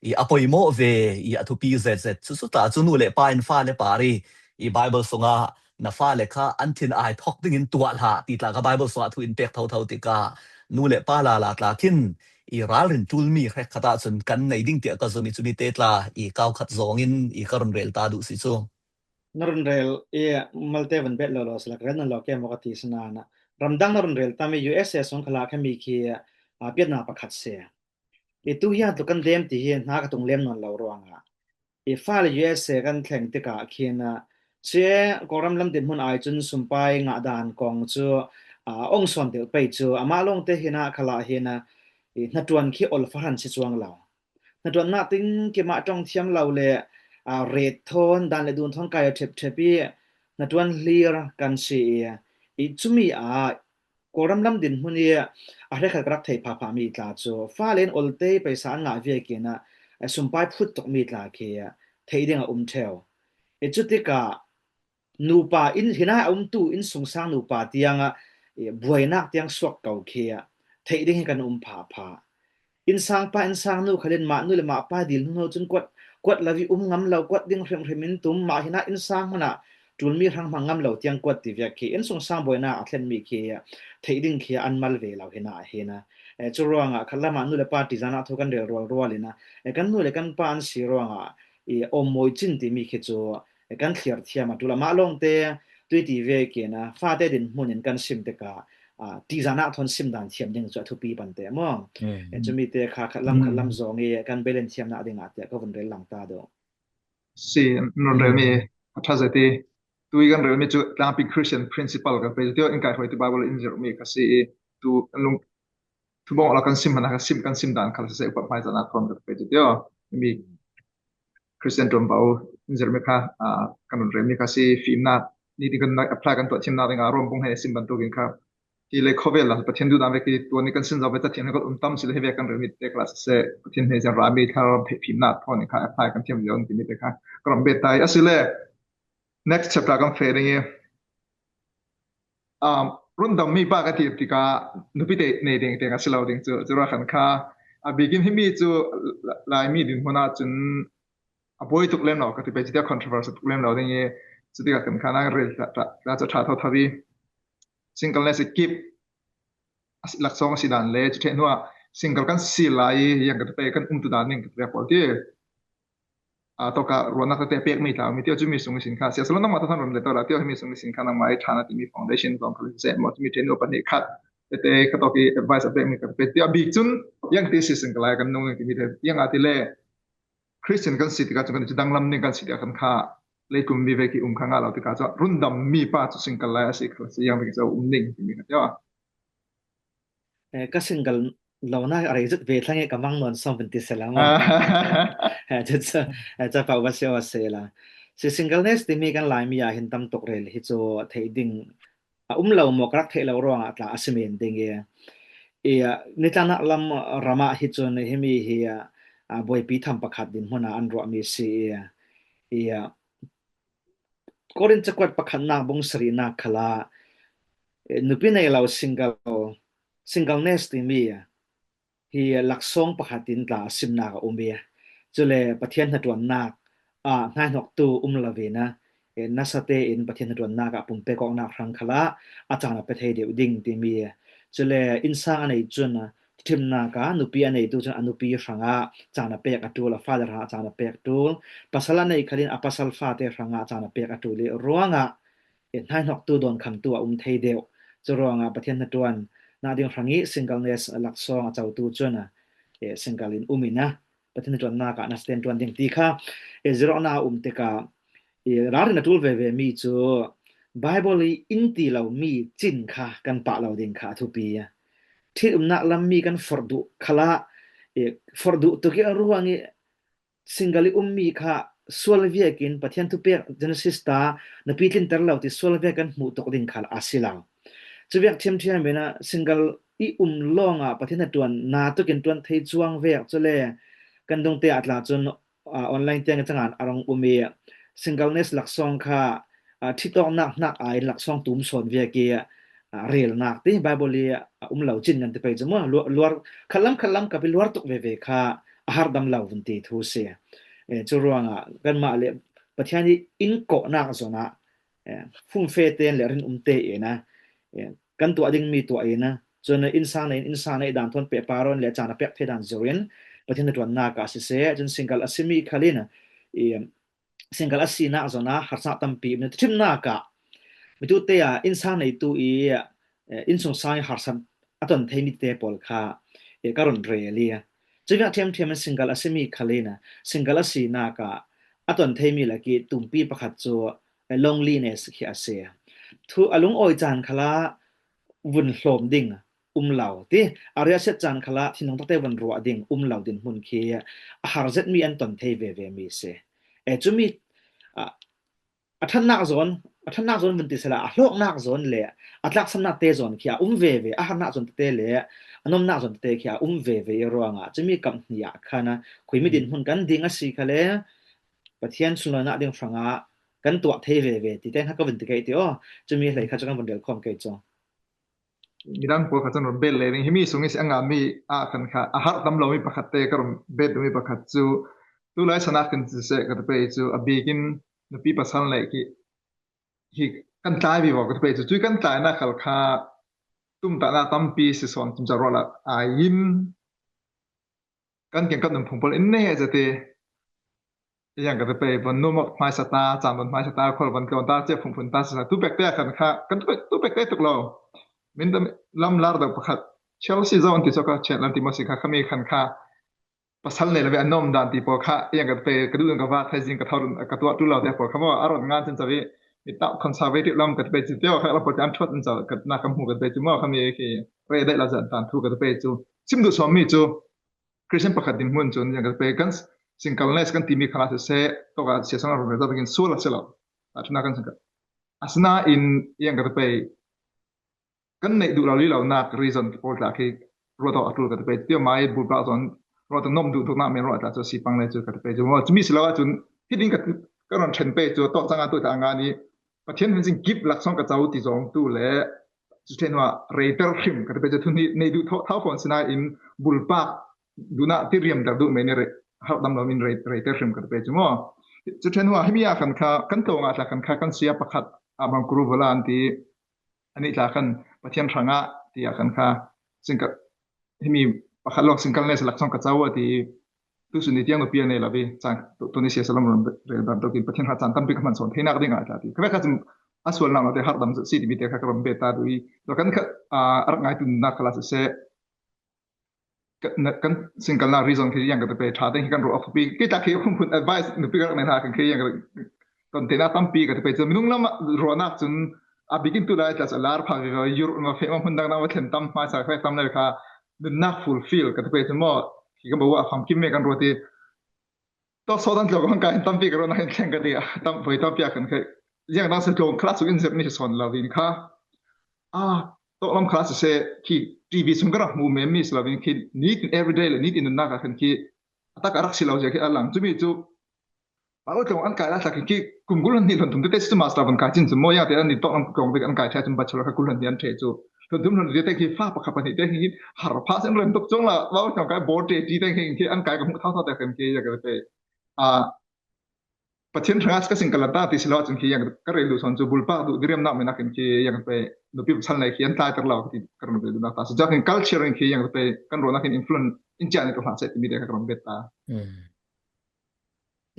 i a poimawh ve i a thupi zetzet. Cucu tla cu nu le pa in fale par i i Bible sungah na fale kha an thin ai thawk dingin tuah hlah ti tla kha Bible sungah thu in pek thotho tikah nu le pa lala tla khin i ralrin ṭulmi hrekkhat ahcun kan nei ding tiah ka zumh i cumi te tla i kau khat zawngin i ka run rel ta duh si cu. Na run rel i malte van bet lo lo sila ka rel nawn lo ke maw ka ti sinain ramdang na run rel tami U S A sung khalah khami khi a piatnak pakhat si. I tu hian tu kan dem ti hi hna ka tung lem nawn lo ruangah i fale U S A kan thleng tikah khin a si Kawlram lam dinhmun ai cun sumpai ngah dan kong cu a ong sawn deuh pei cu amah lawngte hinah khalah hin a i hnaṭuan khi ol fahran si cuang lo. Hnaṭuannak ting kimah ṭong thiam lo le a ret thawn dan le dun thawn kai a ṭhepṭhep i hnaṭuan hlir kan si i i cumi ah Kawlram lam dinhmun i a hrekkhat ka rak thei phapha mi tla cu fale in olte paisa an ngah vekin a sumpai phut tuk mi tla khi theih ding a um ṭheu. I cutikah nupa in hinah a umtu innsungsang nupa tiangah buainak tiang suak ko khi theih ding hi kan um phapha. Innsangpa innsangnu khalin mah nu le mah pa dil hnu cun kuat kuat lo i um ngam lo, kuat ding hrimhrim in tum, mah hinah innsang hmanah ṭulmi hrang hmang ngam lo tiang kuat ti viak khi innsungsang buainak a thlenmi khi theih ding khi an mal ve lo hinah hinah. Cu ruangah khat lamah nu le pa ṭihzanah thu kan rel rualrual inah kan nu le kan pa an si ruangah i awmmawi cin timi khi cu kan thliar thiam a ṭul. Amah lawngte tui ti vekin a fate dinhmun in kan sim tikah ṭihzanah thawn sim dan thiam ding cu a thupi pante maw? Cumi te kha khat lam khat lam zawng i kan belen thiamnak dingah tiah ka vun rel lang ta deuh. Si, nun relmi a ṭha zet i tui kan relmi cu tlangpi Christian principle kan pe tio, in kai hoi ti Bible in zirhmi kha si i tu lung thubawng awla kan sim hmanh ah kan sim, kan sim dan khal siseh, upat hmaizahnak thawn kan pe tio. Mi Christian ṭuanvo in zirhmi kha, aa, kan run relmi kha si, fimnak nitin kan apply kan tuah thiamnak dingah Rom bung he sim bantukin kha ti le khawvel ah Pathian duhdan vek i tuan i kan sin zo ve, Pathian he kan um tam si le hi ve kan relmi te khal siseh, Pathian he ziang rami thar fimnak thawn i kha apply kan thiam lio timi te kha ka ram bet tai. Asile next chapter kan feh ding i, um, rundammi pa ka ti tikah nupi te nei ding tiang a si lo ding cu, cu ra khan kha a bikin himi cu Laimi dinhmun ah cun a buai tuk lem lo ka ti pei, cutia controversy tuk lem lo ding i, cutikah kan kha nang rel tla cu ṭha tho tho i single na si kip a si, laksawng a si dan le cu ṭheh hnuah single kan si lai i yang ka ti pei kan umtu dan ding ka ti pawl ti. Aa, tawka ruahnak tete pekmi tla mi tio cu mi sung ihsin kha, siasalo nangmah tawk than ram le tawk la tio mi sung ihsin kha nangmah i ṭhan a timi foundation zong kha siseh maw, timi ṭheh nu pahnih khat tete ka tawk i advice a pekmi ka pe tio a bik cun yang ti si sing ka lai kan nung yang timi te yang a ti le Christian kan si tikah cun kan i cu danglam ning kan si tikah kan kha leitlun mi vek i um kha ngah lo tikah cun rundam mi pa cu sing ka lai a si kha si yang vek cu um ning timi ka tio. Eh, ka single lo na a rei zut ve thlang e, ka mang nawn sawm vun ti sela maw. Eh, chu chu, eh, chapa uva se aw sela. Si singleness timi kan Laimi a hin tam tuk rel hi chu thei ding a um lo maw, ka rak theih lo ruangah tla a si men ding e. I, ah, nitlana lam ramah hi chun himi hi, ah, ah, buaipi tham pakhat dinhmuna an ruahmi si e. I, ah, Korin cakuat pakhatnak bung sarihnak khalah, eh, nupi nei lo single, singleness timi hi laksawng pakhat in tla a simnak a um i, cule Pathian hnaṭuannak ah hnaihnoktu um lovin a, eh, nasa tein Pathian hnaṭuannak ah pumpek awknak hrang khalah a caan a pe thei deuh ding timi, cule innsang a nei cun, ah, ṭhimnak ah nupi a neitu cun a nupi hrangah caan a pek a ṭul, a fate hrangah caan a pek ṭul, pasal a nei khalin a pasal fate hrangah caan a pek a ṭul i ruangah, eh, hnaihnoktu dawnkhamtu a um thei deuh. Cu ruangah Pathian hnaṭuannak ding hrang i singleness laksawng a cotu cun, eh, single in um in a, Pathian hnaṭuannak ah nasa tein ṭuan ding ti kha, eh, zirawhnak a um tikah, eh, ralrin a ṭul veve mi cu Bible i in ti lo mi cin kha kan pah lo ding kha a thupi. Ṭhitumnak lam mi kan forh duh khalah, eh, forh duh tuk i a ruang i single i ummi kha sual viakin Pathian thupek Genesis ta na pitlinter lo ti sual viak kan hmuh tuk ding kha a si lo. Cu viak ṭhiamṭhiam in a single i um lawngah Pathian hnaṭuan na tukin ṭuan thei cuang vek, cule kan dungte ah tla cun, ah, online tiang i cangan a rung um i singleness laksawng kha, ah, ṭhitawknak hnak ai laksawng tum sawn viak i, ah, relnak ti Bible i a um lo cin kan ti pei cu maw, luar, luar khatlam khatlam kap i luar tuk veve kha a harhdam lo vun ti thu si. Eh, cu ruangah kanmah le Pathian i in kawhnak zongah, eh, fumfe tein le rinum tein a, eh, kan tuah dingmi tuah in a, cun innsang nei in innsang nei dan thawn pehpar in le caan a pek thei dan zor in Pathian hnaṭuannak ah siseh, cun single a simi khal in, eh, single a sinak zongah harsatnak tampi um i ṭhimnak ah mitute ah innsang neitu i, eh, innsungsang i harsat a ton theimi te pawl kha, eh, ka run rel i, cu viak ṭhiamṭhiam in single a simi khal in single a sinak ah a ton theimi lak i tumpi pakhat cu, eh, loneliness khi a si. Thu a lungawi caan khalah vun hlawm ding um lo ti, a riahsiat caan khalah thinlung takte vun ruah ding um lo dinhmun khi a har zetmi an ton thei veve mi si. Eh, cumi, ah, a ṭhatnak zawn, a ṭhatnak zawn vun ti sela, a hlawknak zawn le a tlaksamnak te zawn khi a um veve, a harnak zawn tete le a nomnak zawn tete khi a um veve i ruangah cumi kap hnih ah khan a khuimi dinhmun kan ding a si khale Pathian sunlawinak ding hrangah kan tuah thei veve ti te kha ka vun ti kei ti aw, cumi hlei kha cu kan vun rel khawm kei cu. Midang pawl kha cun run bet le ding himi sung i si a ngami ah khan kha a harhdam lomi pakhat te ka run bet mi pakhat cu tulai sanak kan siseh ka ti pei cu a bikin nupi pasal nei khi hi kan tlai vivo ka ti pei cu, cui kan tlainak khal kha tumtahnak tampi si sawn cun carual ah ai in kan kiangkap nunphung pawl in ne zate yang ka ti pei, von nuam awk hmaisa ta, caan von hmaisa ta, khol von tlawn ta, cia phungphun ta, sisa tu pek te khan kha kan tu pek, tu pek te tuk lo. Min tam lam lar deuh pakhat Chelsea zong ti so kha, Chelsea lam ti maw si kha, khami khan kha pasal nei lo ve a nuam dan ti pawl kha, yang ka ti pei, ka duh ka va thai zing ka thor ka tuah tu lo te pawl kha maw, a ron ngan cin cawi mi tau conservative lam ka ti pei cu teo kha lam pawl te an thuat in caw ka na ka hmu ka ti pei cu maw, khami khi re dai lo zan tan thu ka ti pei cu sim duh sawm mi cu Christian pakhat dinhmun cun yang ka ti pei kan singleness kan timi kha la siseh, tawka siasang a run rel zat vekin sual a si lo. A thuna kan singkal. Asinain yang ka ti pei kan neih duh lo lilonak reason pawl tla khi ruat awk a ṭul ka ti pei. Tio mai bulpak zawn ruat a nuam duh tuknak men ruat tla cu si pang le cu ka ti pei cu. Maw, cumi si lo ahcun hiding ka, ka run ṭhen pei cu tawk canga tu tla a ngan i Pathian hmin sin kip laksawng ka co ti zong tu le cu ṭhen hua reiter hrim ka ti pei cu thu hnih nei duh thau, thau fawn sinain bulpak duhnak ti riamter duh men i re, harhdam lo min re, reiter hrim ka ti pei cu maw. Cu ṭhen hua himi ah khan kha kan tlawng ah tla khan kha kan sia pakhat ah bang kuru vala an ti. Anih tla khan Pathian hrangah tiah khan kha singkal, himi pakhat lawng singleness laksawng ka co a ti. Tusun ni tiang nupi a nei lo i caan tu, tu ni sia salam ron rel bar dokin Pathian hrang caan tampi ka hman sawn theinak ding a tla ti. Ka vek kha cun a sualnak lo te harhdam si timi te kha ka ron bet ta duh i. Tua kan kha, ah, a rak ngai tunnak kha la siseh. Kan, kan singkalnak reason khi yang ka ti pei ṭha ding hi kan ruah a khuapi. Khi ta khi phunphun advice nupi ka rak nei hna kan khi yang ka ton te na tampi ka ti pei cu minung lam ruahnak cun a bikin tu lai tla cu a lar pha vivo, yur ma feh ma hmun dang dang va thlen tam hmaisa fek tam le kha nunnak fulfill ka ti pei cu maw, khi ka bo a famkim me kan ruat i, tawk sawt an tlawng kan kai tampi ka ruat nakin thleng ka ti a, tam, voi tampi a kan kai. Ziang dang si tlawng class in zirh mi si sawn lo in kha. A, tawk lam class se khi T V sung ka rak hmu me mi si lo in khi nitin everyday le nitin nunnak a kan khi a tak a rak si lo zia khi a lang. Cumi cu Baibal tlawng an kai lai sak khi kum kul hnih hlun thum tete si cu master van kai cin cu maw, ziangte an ni tawk lam tlawng bik an kai thia cun bachelor kha kul hnih an ṭhe cu. Hlun thum hlun tete khi fa pakhat pahnih te khi har pha sen rem tuk cuang la, Baibal tlawng kai bawr ṭe ṭi te khi, khi an kai ka hmuh thau thau te khi, khi ziang ka te. A, Pathian hrangah ka sing ka lan ta ti si lo ahcun khi ziang ka rel duh sawn cu bulpak duh diriamnak mi nakin khi ziang ka te nupi pasal nei khi an tlaiter lo ka ti ka run rel duhnak ta. Si ziang culture in khi ziang ka te kan ruahnak in influence in ciah ni ka hlah seh timi te kha ka run bet ta.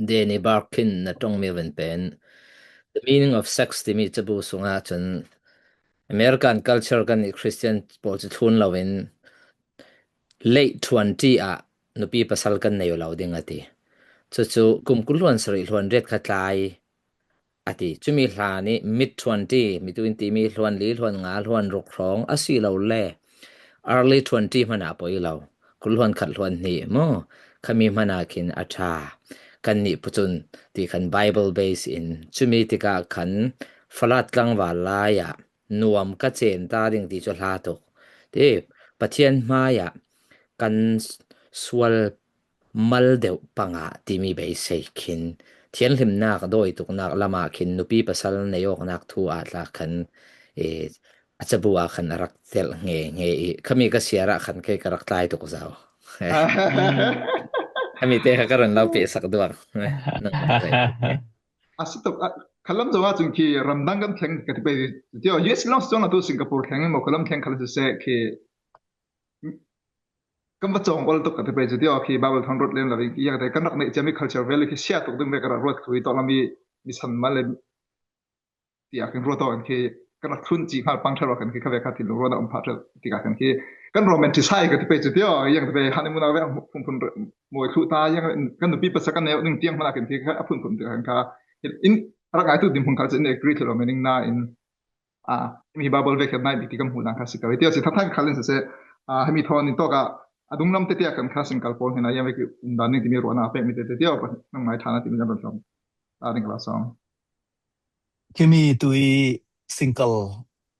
Danny Burke in na ṭawngmi van pen The Meaning of Sex timi cabu sungah cun American culture kan i Christian pawl cu thlun loin late twenty ah nupi pasal kan nei lo ding a ti. Cucu kum kul hluan sarih hluan riat kha tlai a ti. Cumi hlan i mid twenty, mitu in timi hluan li, hluan nga, hluan ruk hrawng a si lo le early twenty hmanh ah poi lo. Kul hluan khat hluan hnih maw? Khami hmanh ah khin a ṭha. Kannih pucun ti khan Bible base in cumi tikah khan falat tlangval lai ah nuam ka cen ta ding ti cu hla tuk. Ti Pathian hmai ah kan sual mal deuh panga timi beisei khin thianhlimnak dawi tuknak lamah khin nupi pasal nei awknak thu ah tla khan, eh, a cabu ah khan a rak telh nge nge i, khami ka siar ah khan kei ka rak tlai tuk zo. Khami te kha ka run lo pehsak duak. Nang rak tlai. A si tuk, a, khalam zong ah cun khi ramdang kan thleng ka ti pei ti, U S long si zong ah tu Singapore thleng maw, khalam thleng khalam siseh khi kan va cawng ol tuk ka ti pei cu ti aw khi Bible thang ruat lem lo in khi ziang te kan rak neih ciami culture value khi sia tuk ding ve ka rak ruat kho i tawh lam i mi san mal le tiah kan ruat aw kan khi kan rak thlun ci hngal pang ṭhalo kan khi kha ve kha thinlung ruat a um phah ṭhalo tikah kan khi kan romanticize ka ti pei cu ti aw ziang te pei han i mun a ve phunphun mawi thluh ta ziang kan nupi pasal kan nei ding tiang hmanh a kan khi kha a phunphun tikah kan kha in a rak ngai tu dinhmun khal cu in agree thil lo mening na in Ah, himi Bible vek hiam nai bik ti kan hmuh dan kha si ko. Hiti a si thathai khal in siseh, ah, himi thawn in tawk ah a dunglam tete a kan kha single pawl hna ziang vek um dan ding timi ruahnak a pekmi tete tiah nang ngai ṭhan a timi kan run hrawm ta ding ka la sawm. Himi tu i single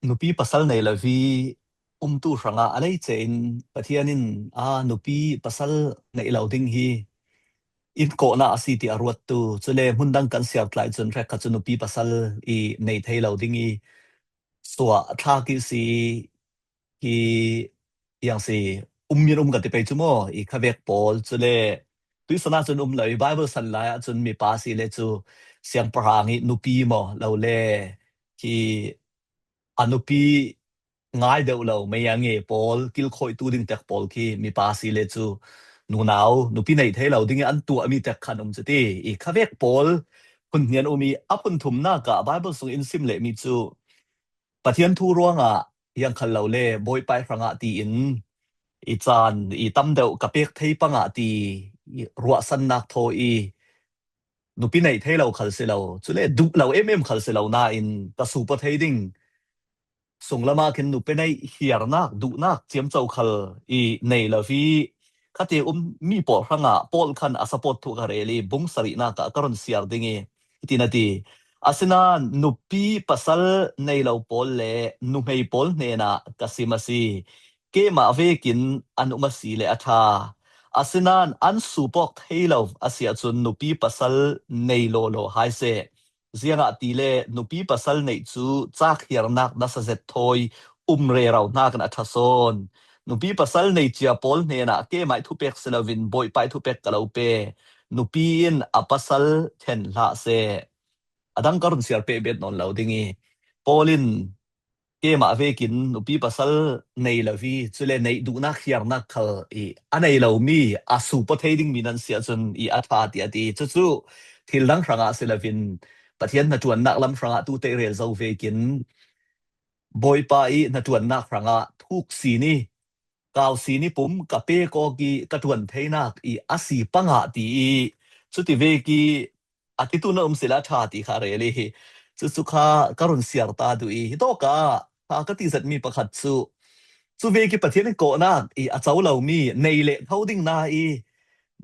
nupi pasal nei lo vi umtu hrangah a lei cein Pathian in a nupi pasal neih lo ding hi in kawhna a si ti a ruattu, cule hmun dang kan siar tlai cun hrekkhat cu nupi pasal i nei thei lo ding i suah thlak i si i, iang si, um min um ka ti pei cu maw, i khavek pawl, cule tuisan ah cun um lo i Bible san lai ah cun mipa si le cu siangpahrang i nupi maw lo le hi a nupi ngai deuh lo mei a nge pawl, kilkhawitu ding tek pawl khi mipa si le cu nunau, nupi neih thei lo ding i an tuahmi tek khan um cu ti. I khavek pawl phun hnian um i a phun thumnak ah Bible sung in sim lehmi cu Pathian thu ruangah iang khal lo le Bawipa hrangah tiin i caan i tam deuh ka pek thei pangah ti i ruahsannak thaw i nupi neih thei lo khal si lo, cule duh lo em em khal si lo nain ka supa thei ding sunglamah khin nupi neih hiarnak, duhnak ciamco khal i nei lo i khati um mi pawl hrangah Paul khan a support thu ka rel i bung sarihnak ah ka run siar ding i, hitin a ti. Asinain nupi pasal nei lo pawl le nuhmei pawl hnenah ka sim a si. Keimah vekin an um a si le a ṭha. Asinain an sup awk thei lo a si ahcun nupi pasal nei lawlaw hai seh. Ziangahtile nupi pasal neih cu cak hiarnak nasa zet thawi um rero hnakin a ṭha sawn. Nupi pasal nei cia pawl hnenah keimah i thupek si loin Bawipa i thupek ka lo pe. Nupi in a pasal then hlah seh. A dang ka run siar peh bet nawn lo ding i, Paul in keimah vekin nupi pasal nei lo i, cule neih duhnak hiarnak khal i a nei lomi a supa thei dingmi nan si ahcun i a ṭha ti a ti. Cucu thil dang hrangah si loin Pathian hnaṭuannak lam hrangah tute i rel zo vekin Bawipa i hnaṭuannak hrangah thuk sin i kau sin i pum ka pek awk i ka ṭuan theinak i a si pangah ti i cuti vek i a titu na um sila ṭha ti kha rel i hi. Cucu kha ka run siar ta duh i, hitawkah kha ka ti zetmi pakhat cu Cu vek i Pathian in kawhnak i a co lomi nei le tho ding na i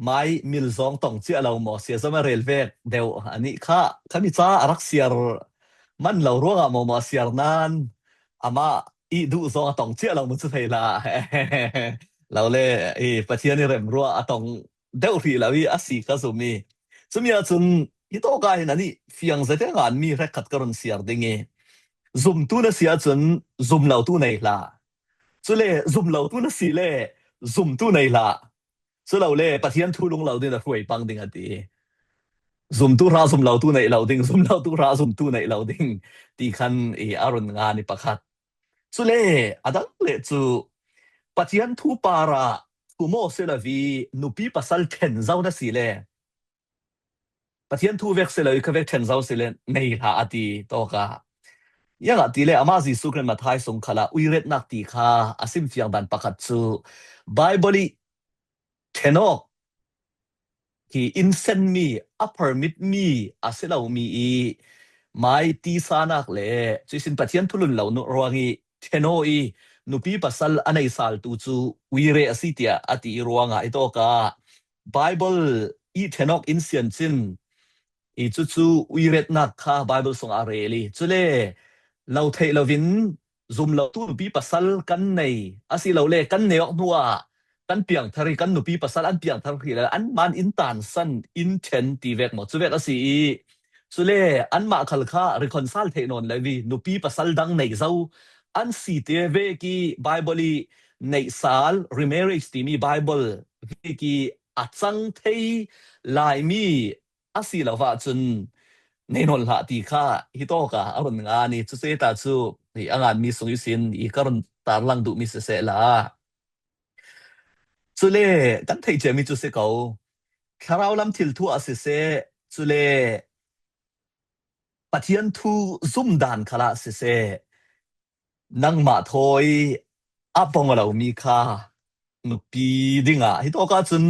mai mil zong tong cia lo maw, sia zama rel vek deuh a nih kha, khami ca a rak siar man lo ruangah maw, maw a siar nan amah i duh zong a tong cia lo mu cu thei hlah. Lo le, i Pathian i remruah a tong deuh hrih lo i a si kha zum i. Cumi ahcun hi tawka hin a nih fiang zate nganmi hrekkhat ka run siar ding i, zumtu na si ahcun zum lotu nei hlah. Cule zum lotu na si le zumtu nei hlah. Cu lo le Pathian thu lung lo ding na hruai pang ding a ti. Zumtu hra zum lotu neih lo ding, zum lotu hra zumtu neih lo ding ti khan i a run ngan i pakhat. Cule a dang le cu Pathian thu parah thu maw si lo i nupi pasal ṭhen zo na si le, Pathian thu vek si lo i kha vek ṭhen zo si le nei hlah a ti tawka. Iangah ti le amah Jesuh Khrih Matthai sung khalah uiretnak ti kha a simfiang dan pakhat cu Baibal i ṭhen awk hi in senmi, a permit mi a si lomi i mai tisanak le cuihsin Pathian thu lun lo ruang i ṭhen aw i nupi pasal a nei saltu cu uire a si tiah a ti ruangah i tawka Baibal i ṭhen awk in sian cin i cucu uiretnak kha Baibal sungah a rel i, cule lo theih loin zum lotu nupi pasal kan nei, asilole kan nei awk hnuah kan piangthar i kan nupi pasal an piangthar hrih le anmah in tansan in ṭhen ti vek maw, cu vek a si i, cule anmah khal kha reconcile theih nawn lo i nupi pasal dang nei zo an si te vek i Baibal i neihsal, remarriage timi Baibal vek i a cang thei laimi a si lo vah cun nei nawn hlah ti kha hi tawka a run ngan i, cuceta cu hi a nganmi sung ihsin i ka run tarlang duhmi sisehla, cule kan theih ciami cu si ko, thlarau lam thil thu ah siseh, cule Pathian thu zumdan khalah siseh, nangmah thawi a pong a lomi kha nupi dingah, hi tawka cun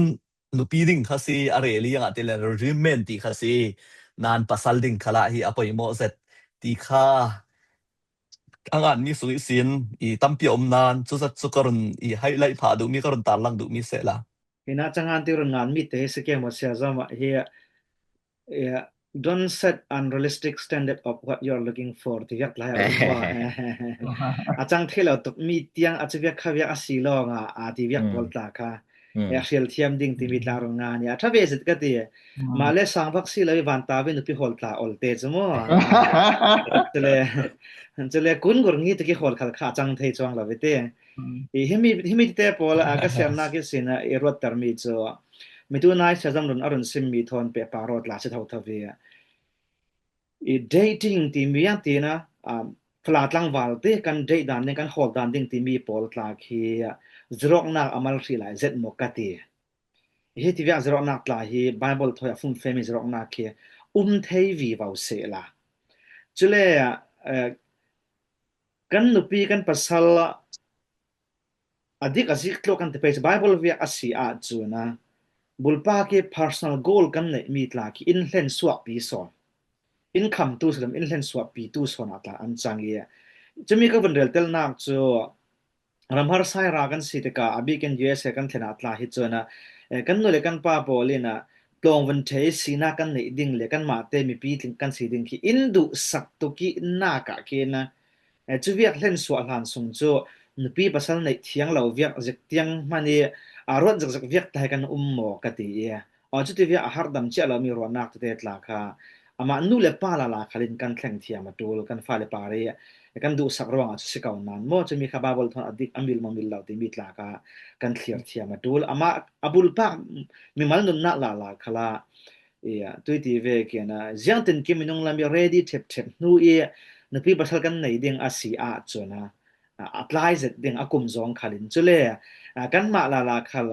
nupi ding kha si, a rel i iangah ti le regimen ti kha si, nan pasal ding khalah hi a poimawh zet ti kha a nganmi sung ihsin i tampi a um nan, cuzat cu ka run i highlight phah duhmi, ka run tarlang duhmi sehla. Hi na cangan ti run nganmi te hi si ke maw, sia zama hi, eh, don't set unrealistic standard of what you're looking for ti viak tlai a run maw. A cang thei lo tuk mi tiang a cu viak kha viak a si lawng a, a ti viak pawl tla kha. Eh, hrial thiam ding timi tla run ngan i a ṭha ve zet ka ti. Mah le sang vak si lo i van ta ve nupi hawl tla ol te cu maw. Cule, cule kun gur ngi tuk i hawl khal kha a cang thei cuang lo ve te. I himi, himi te pawl a ka siarnak ihsin a i ruattermi cu mitu nai siazam run a run simmi thawn pehpar aw tla si thotho ve. I dating timi a tina, um, fala tlangval te kan date dan ding, kan hawl dan ding timi pawl tla khi zirawknak a mal hrih lai zet maw ka ti. Hi tiviak zirawknak tla hi Baibal thawi a fumfemi zirawknak khi um thei vivo sehla. Cule, eh, kan nupi kan pasal a dik a zik tluk kan ti pei cu Baibal viak a si ahcun a bulpak i personal goal kan neihmi tla khi in hlen suahpi sawn, in khamtu si lo in hlen suahpitu sawn ah tla an cang i, cumi ka vun reltelnak cu ramhar sai ra kan si tikah a bikin U S A kan thlen ah tla hi cun a, eh, kan nu le kan pa pawl in a tlawng vun ṭhei sinak kan neih ding le kanmah te mipi tling kan si ding khi in duhsak tuk i nak ah khin a, eh, cu viak hlen suah hlan sung cu nupi pasal neih thiang lo viak zik tiang hman i, a ruat zekzek viak tla hi kan um maw ka ti i, aw, cuti viak a harhdam ciah lomi ruahnak tete tla kha amah nu le pa lala khalin kan thleng thiam a ṭul, kan fale pari kan duhsak ruangah cu si ko nan maw, cumi kha Baibal thawn a dik a mil maw mil lo timi tla kha kan thlir thiam a ṭul. Amah a bulpak mimal nunnak lala khala, i, tui ti vekin a, ziangtin kim minung lam i ready ṭhepṭhep hnu i nupi pasal kan nei ding a si ahcun a, a, a tlai zet ding a kum zong khalin. Cule, a, kanmah lala khal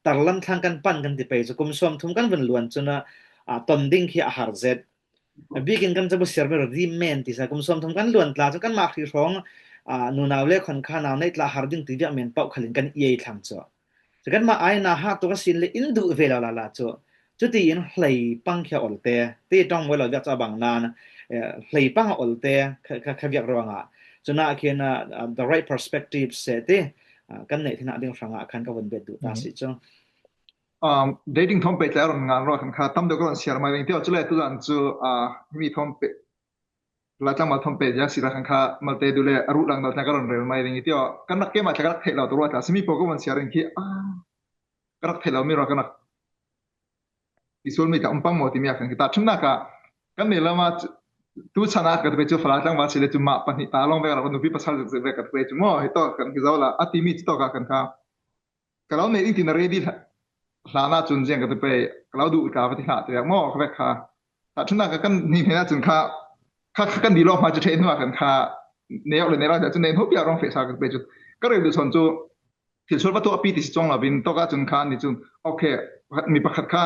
tarlam thlang kan pan kan ti pei cu kum sawmthum kan vun luan cun a, a, ton ding khi a har zet. A bikin kan cabu siarmi ready men ti sa kum sawmthum kan luan tla cu kanmah hrih hrawng, a, nunau le khonkhau nau neih tla har ding ti viak men pauh khalin kan i ei thlang cu. Cu kanmah ai na hah tuk a sin le in duh ve lo lala cu. Cutiin hlei pang khi a olte, ti ṭong mawi lo viak cu a bang nan, eh, hlei pang a olte kha, kha, kha viak ruangah. Cunah khin, ah, ah, the right perspective seh ti, ah, kan neih theihna ding hrangah khan ka vun bet duh ta si chu. Um, dating thawm pei tlai a rawn ngan ruah khan kha tam deuh ka rawn share mai ding tio, chule tu dan chu, ah, hemi thawm pei, Laitlang mal thawm pei tlai a sira khan kha malte duh le a ruh lang deuh tlai ka rawn rel mai ding tio, kan rak kema tlai ka rak theih lo tu ruah tlai simi po ka rawn share ding khi, ah, ka rak theih lo mi ruah ka rak tisual mi ta um pang maw timi a khan khi ta ṭhimna kha kan nei lama chu, tu chhana ka te chu fala tlangval si le chu mah pahnih ta lawng vek a rak nupi pasal zek zek vek ka te chu maw, hi tawk kan khi zo la a timi chu tawka khan kha ka lo nei ding tina ready hla-, hlana chun ziang ka te pei ka lo duh ka va ti hla te vek maw ka vek kha. Ta ṭhimna kha kan ni hmena chun kha, kha, kha kan di lawk hma chu ṭheh hnuah kan kha nei awk le nei lawk chu nei hnu pia rawng feh sa ka te pei chu ka rel duh sawn chu thil sual va tuah pi ti si chuang lovin tawka chun kha ni chun, okay, pakhat, mi pakhat kha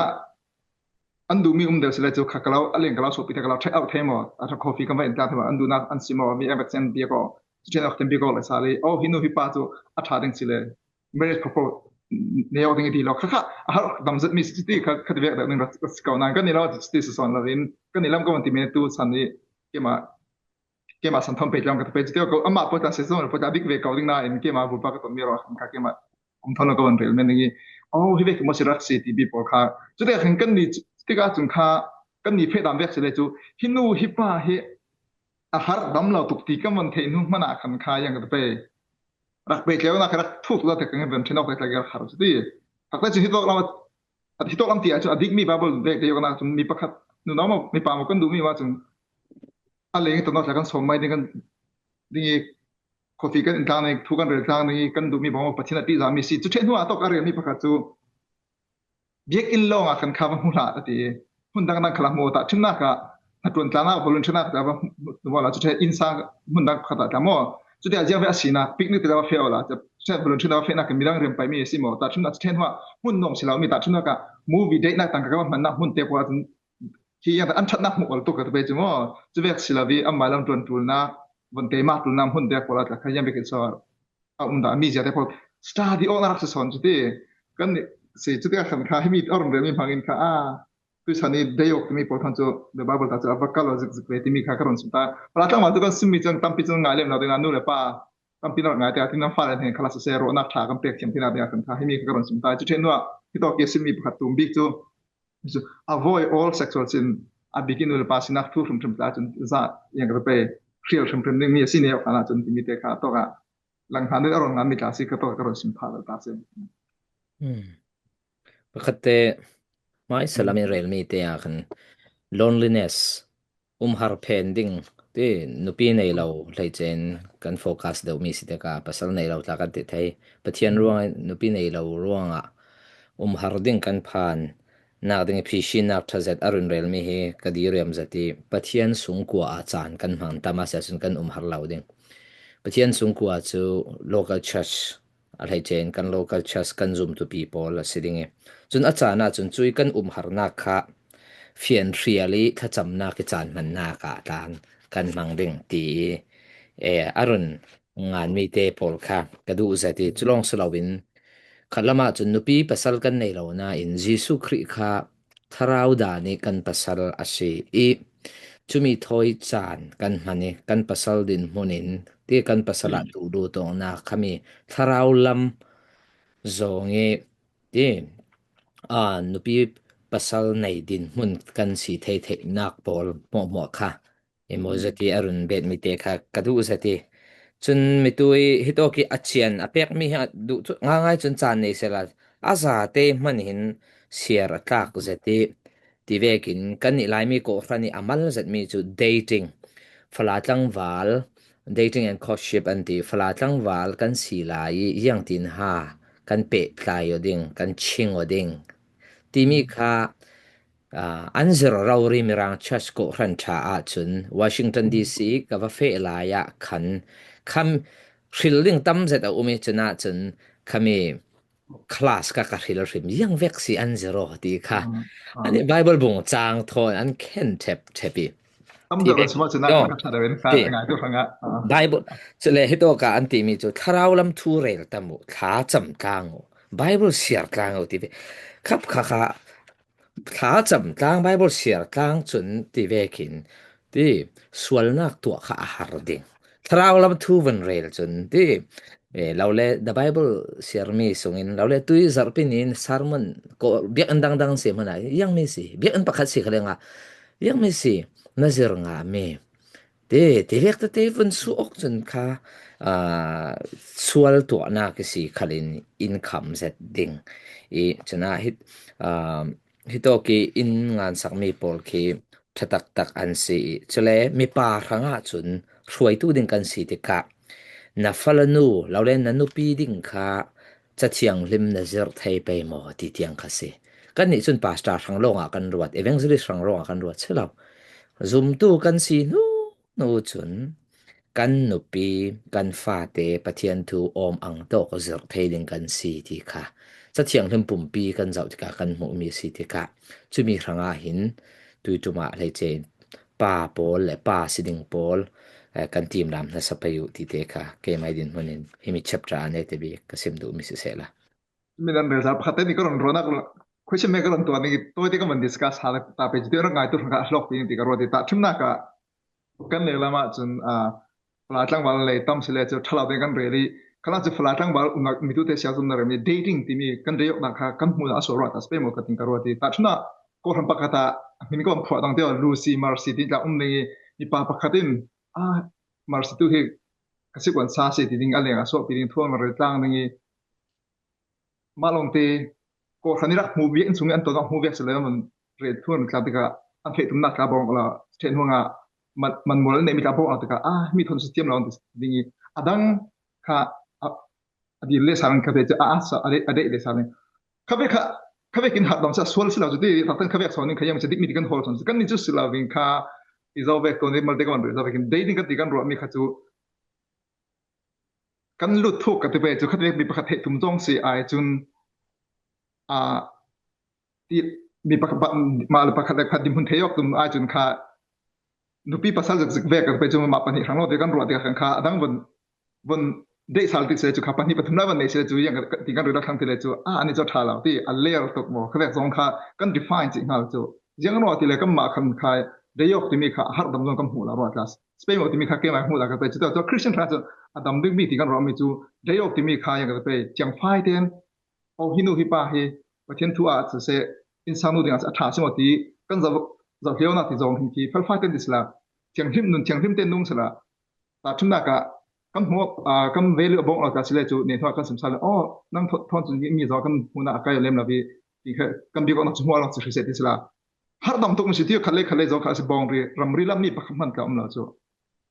an duh mi um deuh si le chu kha ka lo, a leng ka lo suahpi te ka lo check out thei maw, a ṭha coffee kan va in tlang thei maw, an duhna an si maw, mi an va chen bia ko, chu chen awk tem bia ko le sa le, oh, hi nu hi pa chu a ṭha ding si le, marriage proposal nei awk ding i ti lo, kha kha, a har dam zet mi si ti kha, kha ti vek deuh ding ra, ra si ko nan, kan ni lo ti si sawn lovin, kan ni lam ka van ti mi tu san ni, kema kema san thawm pei tlai ka te pei chu tio ko, ama pawh ta se zong pawh ta dik ve ko ding na in kema bu pa ka ton mi ro kha kema um thawm lo ka van rel men ding i. Oh, hi ve kemo si rak si ti bi pawl kha. Chu te khan kan ni chu, ti ka chun kha, kan ni phe dam vek si le chu. Hi nu hi pa hi a har dam lo tuk ti kan van thei hnu hmana khan kha yang ka te pei. Rak pei tlai na kha rak thu tu ta te kan van thin ok te tlai ka har chu ti. Hak te chu hi tawk lam, hi tawk lam ti a chu a dik mi Bible vek te yok na chu mi pakhat nu na ma mi pa mo kan duh mi wa chun a leng tawh nawk tlai kan sawm mai ding kan ding i coffee kan in tlang ding, thu kan rel tlang ding i kan duh mi bang Pathian a tih za mi si. Chu ṭheh hnuah a tawk a rel mi pakhat chu biak in lawngah kan kha va hmu hlah a ti. Hmun dang dang kha la hmu ta ṭhimna kha hna ṭuan tlangah volunteer na kha va hmu hmu la chu ṭheh in sang hmun dang kha ta tla maw. Chu te a ziang ve a sina picnic te la va fe awla chu ṭheh volunteer na va fe na ka midang riam pai mi si maw ta ṭhimna chu ṭheh hnuah hmun nawng si lo mi ta ṭhimna ka movie date na tang ka va hman na hmun te pawh a chun khi yang an ṭhatna hmuh awltuk ka te pei chu maw, chu vek si lo vi, amah lam ṭuan ṭulna, von keima ṭulna hmun te pawl a tla kha yang vek in saw a um dah, mi zia te pawl study awkna rak si sawn chu ti, kan ni si chu ti a khan kha, hemi a rawn rel mi hmangin kha, a, tuisa ni dei awk timi pawl khan chu, the Bible ta chu a va kal lo zik zik ve timi kha ka rawn sim ta. Pala tlangval chu kan sim mi chuan tampi chuan ngai lem lo ding a, nu le pa, tampi nar ngai te a, tin an fale hnen khala sase rawhna ṭha kan pek thiam tina ding a khan kha, hemi kha ka rawn sim ta. Chu ṭheh hnuah, hi tawk hi sim mi pakhat tum bik chu, chu avoid all sexual sin, a bikin ul pa sinak thu hrim hrim tla chun za yang ka pe hrial hrim hrim ding mi a si neu khana chun timi te kha tawka lang han a rawn ngan mi tla si ka tawka ka rawn sim pha lo ta si. Hmm. Pakhat te mai salam in rel mi te a khan loneliness, um har phen ding ti, nupi nei lo hleichen kan focus deuh mi si te ka, pasal nei lo tla kan ti thei. Pathian ruang, nupi nei lo ruanga um har ding kan phan nak ding i phihriat nak ṭha zet a rawn rel mi hi ka diriam zet i, Pathian sungkua a chan kan hmang ta mahse chun kan um har lo ding. Pathian sungkua chu local church a hleichen kan local church kan zumtupi pawl a si ding i. Chun a chana chun chui kan um harnak kha fianhrial i thlachamnak i chan hmannak ah tlan kan hmang ding ti i, e, a rawn ngan mi te pawl kha ka duh zet i, chu lawng si loin khat lamah chun nupi pasal kan nei lo nain Jesuh Khrih kha thlarau dan i kan pasal a si i, chumi thawi chan kan hman i, kan pasal dinhmun in ti kan pasal ah duhduh tawngna khami thlarau lam zawng i ti, a, nupi pasal nei dinhmun kan si thei theihnak pawl hmuahhmuah kha i maw zet i a rawn bet mi te kha ka duh zet i. Chun mitui hi tawk i a chian a pek mi hi a duh chu ngaingai chun chan nei sela, a zate hman hin siar a tlak zet i ti vekin kan nih lai mi kawhhran i a mal zet mi chu dating, fala tlangval, dating and courtship an ti, fala tlangval kan si lai i ziang tin ha kan peh tlai aw ding, kan ching aw ding timi kha, ah, an zir rori Mirang Church kawhhran ṭha ah chun Washington D C ka va feh lai ah khan kham hril ding tam zet a um i, chunah chun khami class ka ka hril hrim ziang vek si an zir aw ti kha. Ah, ah. Ani Bible bung chang thawn an khen thep thep i. Tam deuh kan suma chuna ka ṭha deuhin ka ngai tu hranga. Ah. Bible, chule hi tawka an timi chu thlarau lam thu rel tam u, thla cham tlang u, Bible siar tlang u ti ve. Khap kha kha thla cham tlang, Bible siar tlang chun ti vekin ti sualnak tuah kha a har ding. Thlarau lam thu van rel chun ti Eh, lo le The Bible siarmi sungin, lo le tui zarhpi ni-in sermon, ko, biakinn dangdang si hmanh ah, ziangmi si, biakinn pakhat si kha le nga, ziangmi si, na zir ngami. Ti, ti vek tete vun suak awk cun kha, aa, sual tuahnak i si khalin in kham zet ding. I, cun ah hi, aa, hi tawk i in ngansakmi pawl khi ṭha taktak an si i, cule mipa hrangah cun hruaitu ding kan si tikah, na falanu, lo le na nupi ding kha Cathiang hlim na zirh thei pei maw ti tiang kha si. Kannih cun pastor hrang lawngah kan ruat, evangelist hrang lawngah kan ruat si lo. Zumtu kan si hnu hnu cun kan nupi, kan fate Pathian thu awm ang tawk zirh thei ding kan si ti kha Cathiang hlim pumpi kan zoh tikah kan hmuhmi si tikah cumi hrangah hin tuiṭum ah hleice in pa pawl le pa si ding pawl, eh, kan timlam hmasa pei uh ti te kha keimah i dinhmun in himi chapter ah neite bik ka sim duhmi sisehla. Min an rel ta pakhat te nih ka rawn ruahnak, question me ka rawn tuah ning i tawite ka van discuss ha ta pei cu ti rak ngaitu hrang kha a hlawkpi ning ti ka ruah ti ta ṭhimnak ah kan lehlam ah cun, ah, Falai tlangval lei tam si le cu ṭhalo te kan rel i, khalah cu Falai tlangval umnak mi tute siazumna rem i dating timi kan rei awknak kha kan hmuhnak a sual ruah ta si pei maw ka tin ka ruah ti ta ṭhimnak Kawhhran pakhat ah a hmin ka van phuah dang te aw, Lucy Mercy ti tla um ning i mipa pakhat in, ah, Mercy tu hi ka sikuan sa si ti ding a leng a suahpi ding thuam a rel tlang ning i, mah lawngte Kawhhran i rak hmu viak, innsung i an ton a hmu viak si le, man rel thuam tlang tikah an theih tumnak tla bawng la ṭhen hnuah man, man mual an neihmi tla bawng la tikah, ah, mi thon si thiam lo an ti ding i, a dang kha a, a dil le sal in ka ve cu, a, a, sa, a, deih, a deih le sal in. Kha ve kha, kha vekin harhdam si a sual si lo cu ti, taktan kha vek sawn in kha yang si dikmi ti kan hawl sawn si. Kan ni cu si lo ding kha i zo vek tawn i malte ka van rel zo vekin dei ding kan ti kan ruahmi kha cu kan lut thuk ka ti pei cu khatvek mi pakhat theih tum zong si ai cun, aa, ti, mi pakhat, mah le pakhat le pakhat dinhmun thei awk tum ai cun kha nupi pasal zikzik vek ka ti pei cu mah pahnih hrang lo ti kan ruah tikah khan kha a dang vun, vun deih sal ti si le cu kha pahnih pathum lai van neih si le cu yang ti kan rel a thlang ti le cu, ah, ani cu a ṭha lo ti a ler tuk maw, khatvek zong kha kan define cih hnga lo cu ziang ruah ti le kanmah khan kha dei awk timi kha a harhdam zong kan hmuh lo ruah tla. Spain awk timi kha keimah hmuh lo ka pei cu, cu Christian hra cu a dam dingmi ti kan ruahmi cu dei awk timi kha yang ka pei, thiangfai ten, aw, hi nu hi pa hi Pathian thu ah siseh, innsang nu dingah a ṭha si maw ti kan zoh, zoh hlionak ti zong hin khi felfai ten ti si la, thianghlim nun, thianghlim ten nung si la, ta ṭhimnak ah kan hmuh, aa, kan value a bawng lo ta si le cu, nih hnuah kan sim sal le, aw, nang thawn, thawn cun mi zong kan hmuhnak a kai lem lo i, ti kha kan bik awknak cu hmuh lo cu hri seh ti si la. Harhdam tuk si ti khat le khat le zong kha a si bawng ri, ramri lam mi pakhat hman tla um lo cu.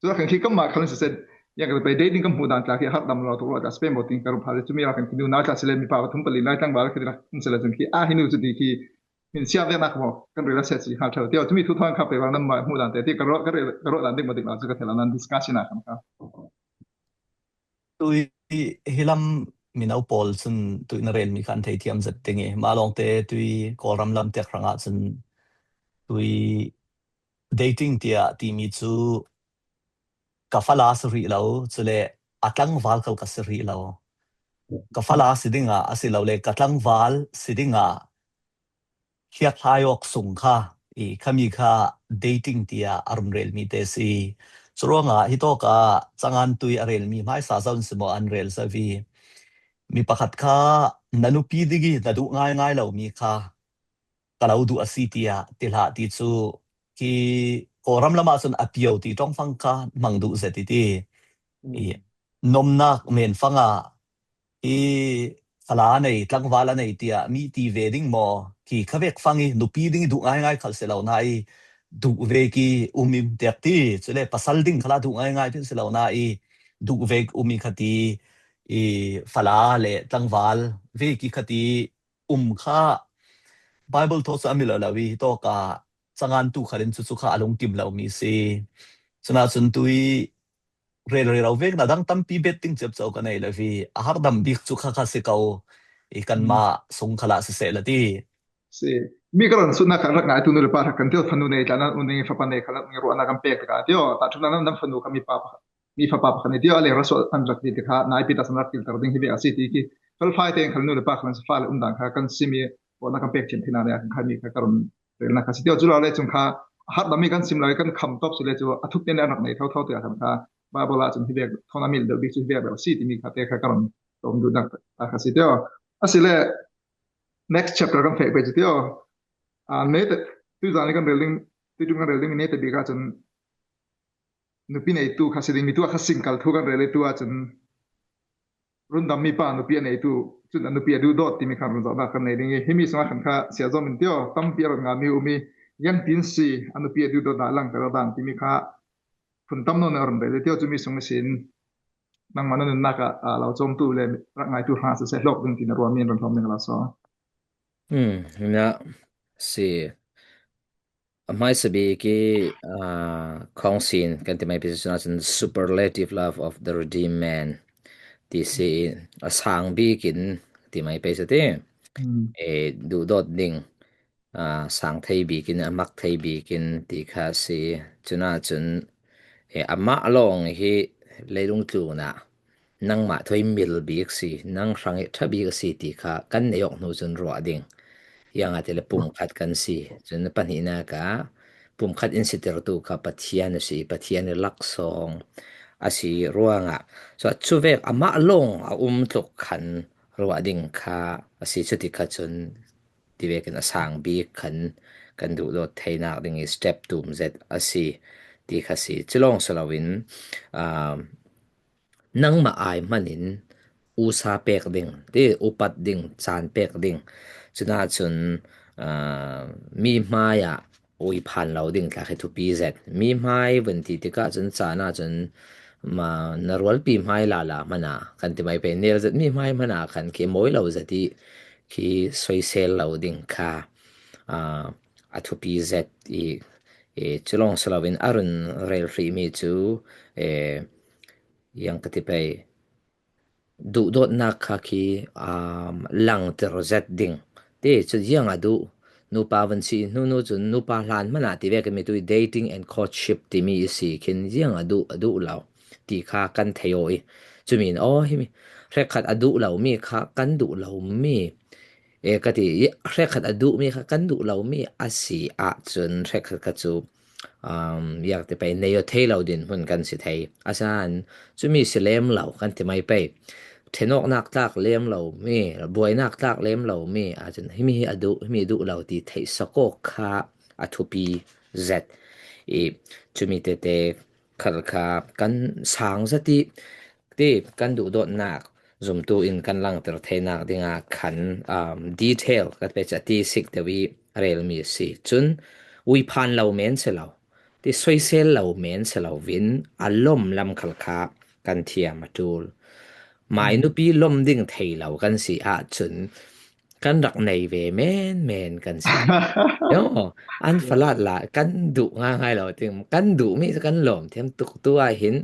Cu khan khi kanmah khan siseh, yang ka pei dating kan hmuh dan tla khi harhdam lo tuk lo tla Spain boat in ka ruh phah le, cumi ah khan khi nunau tla si le mipa pathum pali lai tlangval khi rak um si le cun khi, ah, hi nu cu ti khi min siam veknak maw kan rel a si a si hal ṭheu. Ti aw, cumi thu thawn kha pei vang nanmah hmuh dan te ti ka ruah, ka rel, ka ruah dan dik maw dik lo cu ka thei lo nan discussion ah khan kha. Tui hi lam mino pawl cun tui na relmi kha an thei thiam zet ding i, mah lawngte tui Kawlram lam tiak hrangah cun tui dating tiah timi cu ka fala si rih lo, cule a tlangval khal ka si rih lo. Ka fala si dingah a si lo le ka tlangval si dingah hriakhlai awk sung kha i khami kha dating tiah a run relmi te si. Curuangah hitawk ah cangan tui a relmi hmaisa zong si maw an rel zo i, mi pakhat kha na nupi ding i na duh ngaingai lomi kha ka lo duh a si tiah ti hlah ti cu khi Kawlram lamah cun a pio ti ṭongfang kha hmang duh zet i ti. I nomnak menfang ah i fala a nei, tlangval a nei tiah mi ti ve ding maw? Khi kha vek fang i nupi ding i duh ngaingai khal si lo na i duh vek i um i tiak ti, cule pasal ding khala duh ngaingai ti si lo na i duh vek um i kha ti, i fala le tlangval vek i kha ti um kha Bible thaw cu a mi lo lo i tawk ah cangan tu khalin cucu kha a lungkim lomi si. Cunah cun tui relrelo vek na dang tampi bet ding ciapco ka nei lo i a harhdam bik cu kha kha si ko i kanmah sung khalah siseh la ti. Si. Mi ka ron sutnak kha rak ngai tu nu le pa rak kan ti lo, fanu nei tla nan un ding, fapa nei kha nan un ding ruahnak kan pek tikah ti aw, ta ṭhutnak nan dang fanu kha mi pa pakhat, mi fapa pakhat nei ti aw, a leng rasuah an rak ti tikha naipi ta san rak kilter ding hi ve a si ti khi felfai tein khal nu le pa kha nan si fa le um dan kha kan simi ruahnak kan pek thiam theinak nih a kan khaimi kha ka ron relnak kha si ti aw, cu lo le cung kha a harhdam mi kan sim lo i kan kham tawp si le cu a thuk tein an rak nei thotho tikah khan kha Bible ah cun hi vek thawn a mil deuh bik cu hi vek lo si timi kha te kha ka run tawm duh nak ta kha si tio. A si le next chapter kan fek pei cu tio. Ah, nei te tu zan kan rel ding tu kan rel ding nei te bik ah cun nupi neitu kha si ding mi tu a kha singkal thu kan rel tu ah cun rundammi pa nupi a neitu cun a nupi a duhdawt timi khan run zohnak kan nei ding i himi sungah khan kha sia zom in tio tampi a run ngami umi yang tin si a nupi a duhdawtnak langter dan timi kha phun tam nawn a run rel tio cumi sung ihsin nangmah na nunnak ah, ah, lo cawmtu le rak ngaitu hna siseh hlawk ding tina ruahmi an run hlawm ding a la so. Hmm, na si a hmaisa bik i, ah, khawngsin kan ti mai pei cun, cun superlative love of the redeemed man ti si a sang bik in ti mai pei sa ti. Hmm. E, duhdawt ding, ah, sang thei bik in, a mak thei bik in ti kha si. Cun ah cun, e, amah lawng hi leilung tlun ah nangmah thawi mil bik si, nang hrang i ṭha bik a si ti kha kan nei awk hnu cun ruah ding. Ziangahtile pumkhat kan si. Cun pahnihnak ah pumkhat in sitertu kha Pathian a si, Pathian i laksawng a si ruangah. So, cuvek amah lawng a um tluk khan ruah ding kha a si. Cuti kha cun tivekin a sang bik khan kan duhdawt theinak ding i step tum zet a si ti kha si. Culawng si loin, ah, nangmah ai hmanin usa pek ding, ti upat ding, caan pek ding. Cun ah cun, ah, mi hmaiah ui phan lo ding tla khi thupi zet. Mi hmai vun ti tikah cun caan ah cun ma, na rualpi hmai lala hmana kan ti mai pei nel zet mi hmai hmana khan khi mawi lo zet i khi soisel lo ding kha, ah, a thupi zet i, i culawng si loin a run rel hrihmi cu, e, yang ka ti pei, duhdawtnak kha khi, um, langter zet ding. Ti cu ziang a duh, nupa van si hnu nu cun nupa hlan hmana ti vek mi tu i dating and courtship timi i si khin ziang a duh, a duh lo ti kha kan thei aw i. Cumi in aw, himi hrekkhat a duh lo mi kha kan duh lo mi, e, ka ti, hrekkhat a duh mi kha kan duh lo mi a si ah cun hrekkhat kha cu um, ziang ti pei nei aw thei lo din hmun kan si thei. A san cumi si lem lo kan ti mai pei. Ṭhenawknak tlak lem lo mi, buainak tlak lem lo mi, a cun himi hi a duh, himi duh lo ti theih sakawk kha a thupi zet i cumi tete khal kha kan sang zet i ti kan duhdawtnak zumtu in kan langter theinak dingah khan, um, detail ka ti pei cu a ti sik deuh i relmi a si. Cun ui phan lo men si lo, ti soisel lo men si lo vin a lom lam khal kha kan thiam a ṭul. Mai nupi lom ding thei lo kan si ah cun kan rak nei ve men men kan si. Yo, an falat la kan duh ngaingai lo ting, kan duh mi cu kan lawm thiam tuk tu ah hin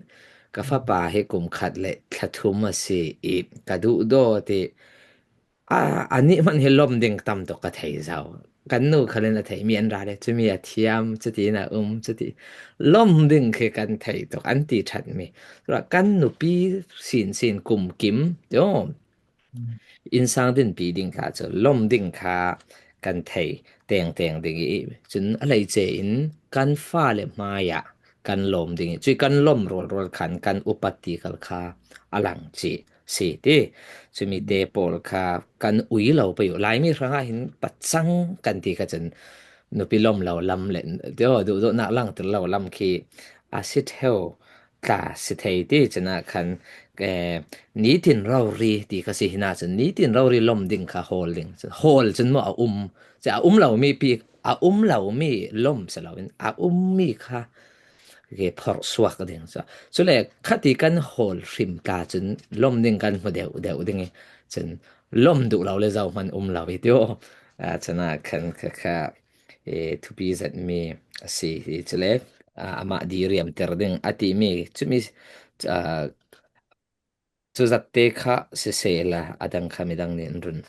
ka fapa hi kum khat le thla thum a si i ka duh daw ti a, anih hmanh hi lom ding tam tuk ka thei zo. Kan nu khal in a theih mi an ra le, cumi a thiam, cuti in a um, cuti lom ding khi kan thei tuk, an ti ṭhat mi. Tua kan nupi sin sin kum kim, yo, innsang dinpi ding kha cu lom ding kha kan thei tengteng ding i, cun a hleice in kan fale hmaiah kan lawm ding i, cui kan lom rualrual khan kan upat ti khal kha a lang cih si ti. Cumi te pawl kha kan ui lo pei uh. Laimi hrangah hin pacang kan ti kha cun nupi lom lo lam le, tio, duhdawtnak langter lo lam khi a si ṭheu tla si thei ti cun ah khan, eh, nitin rori ti kha si hin ah cun nitin rori lom ding kha hawl ding. Hawl cun maw a um, a um lo mi pi, a um lo mi lom si loin a um mi kha ke phorh suak ding. Cu, cule khati kan hawl hrim tla cun lom ding kan hmu deuh deuh ding i cun lom duh lo le zohman um lo i tio. Ah, cun ah khan kha, kha, eh, thupi zetmi a si i cule, ah, amah diriamter ding a timi cumi, ah, cu zatte kha sisehla a dang kha midang nih an run.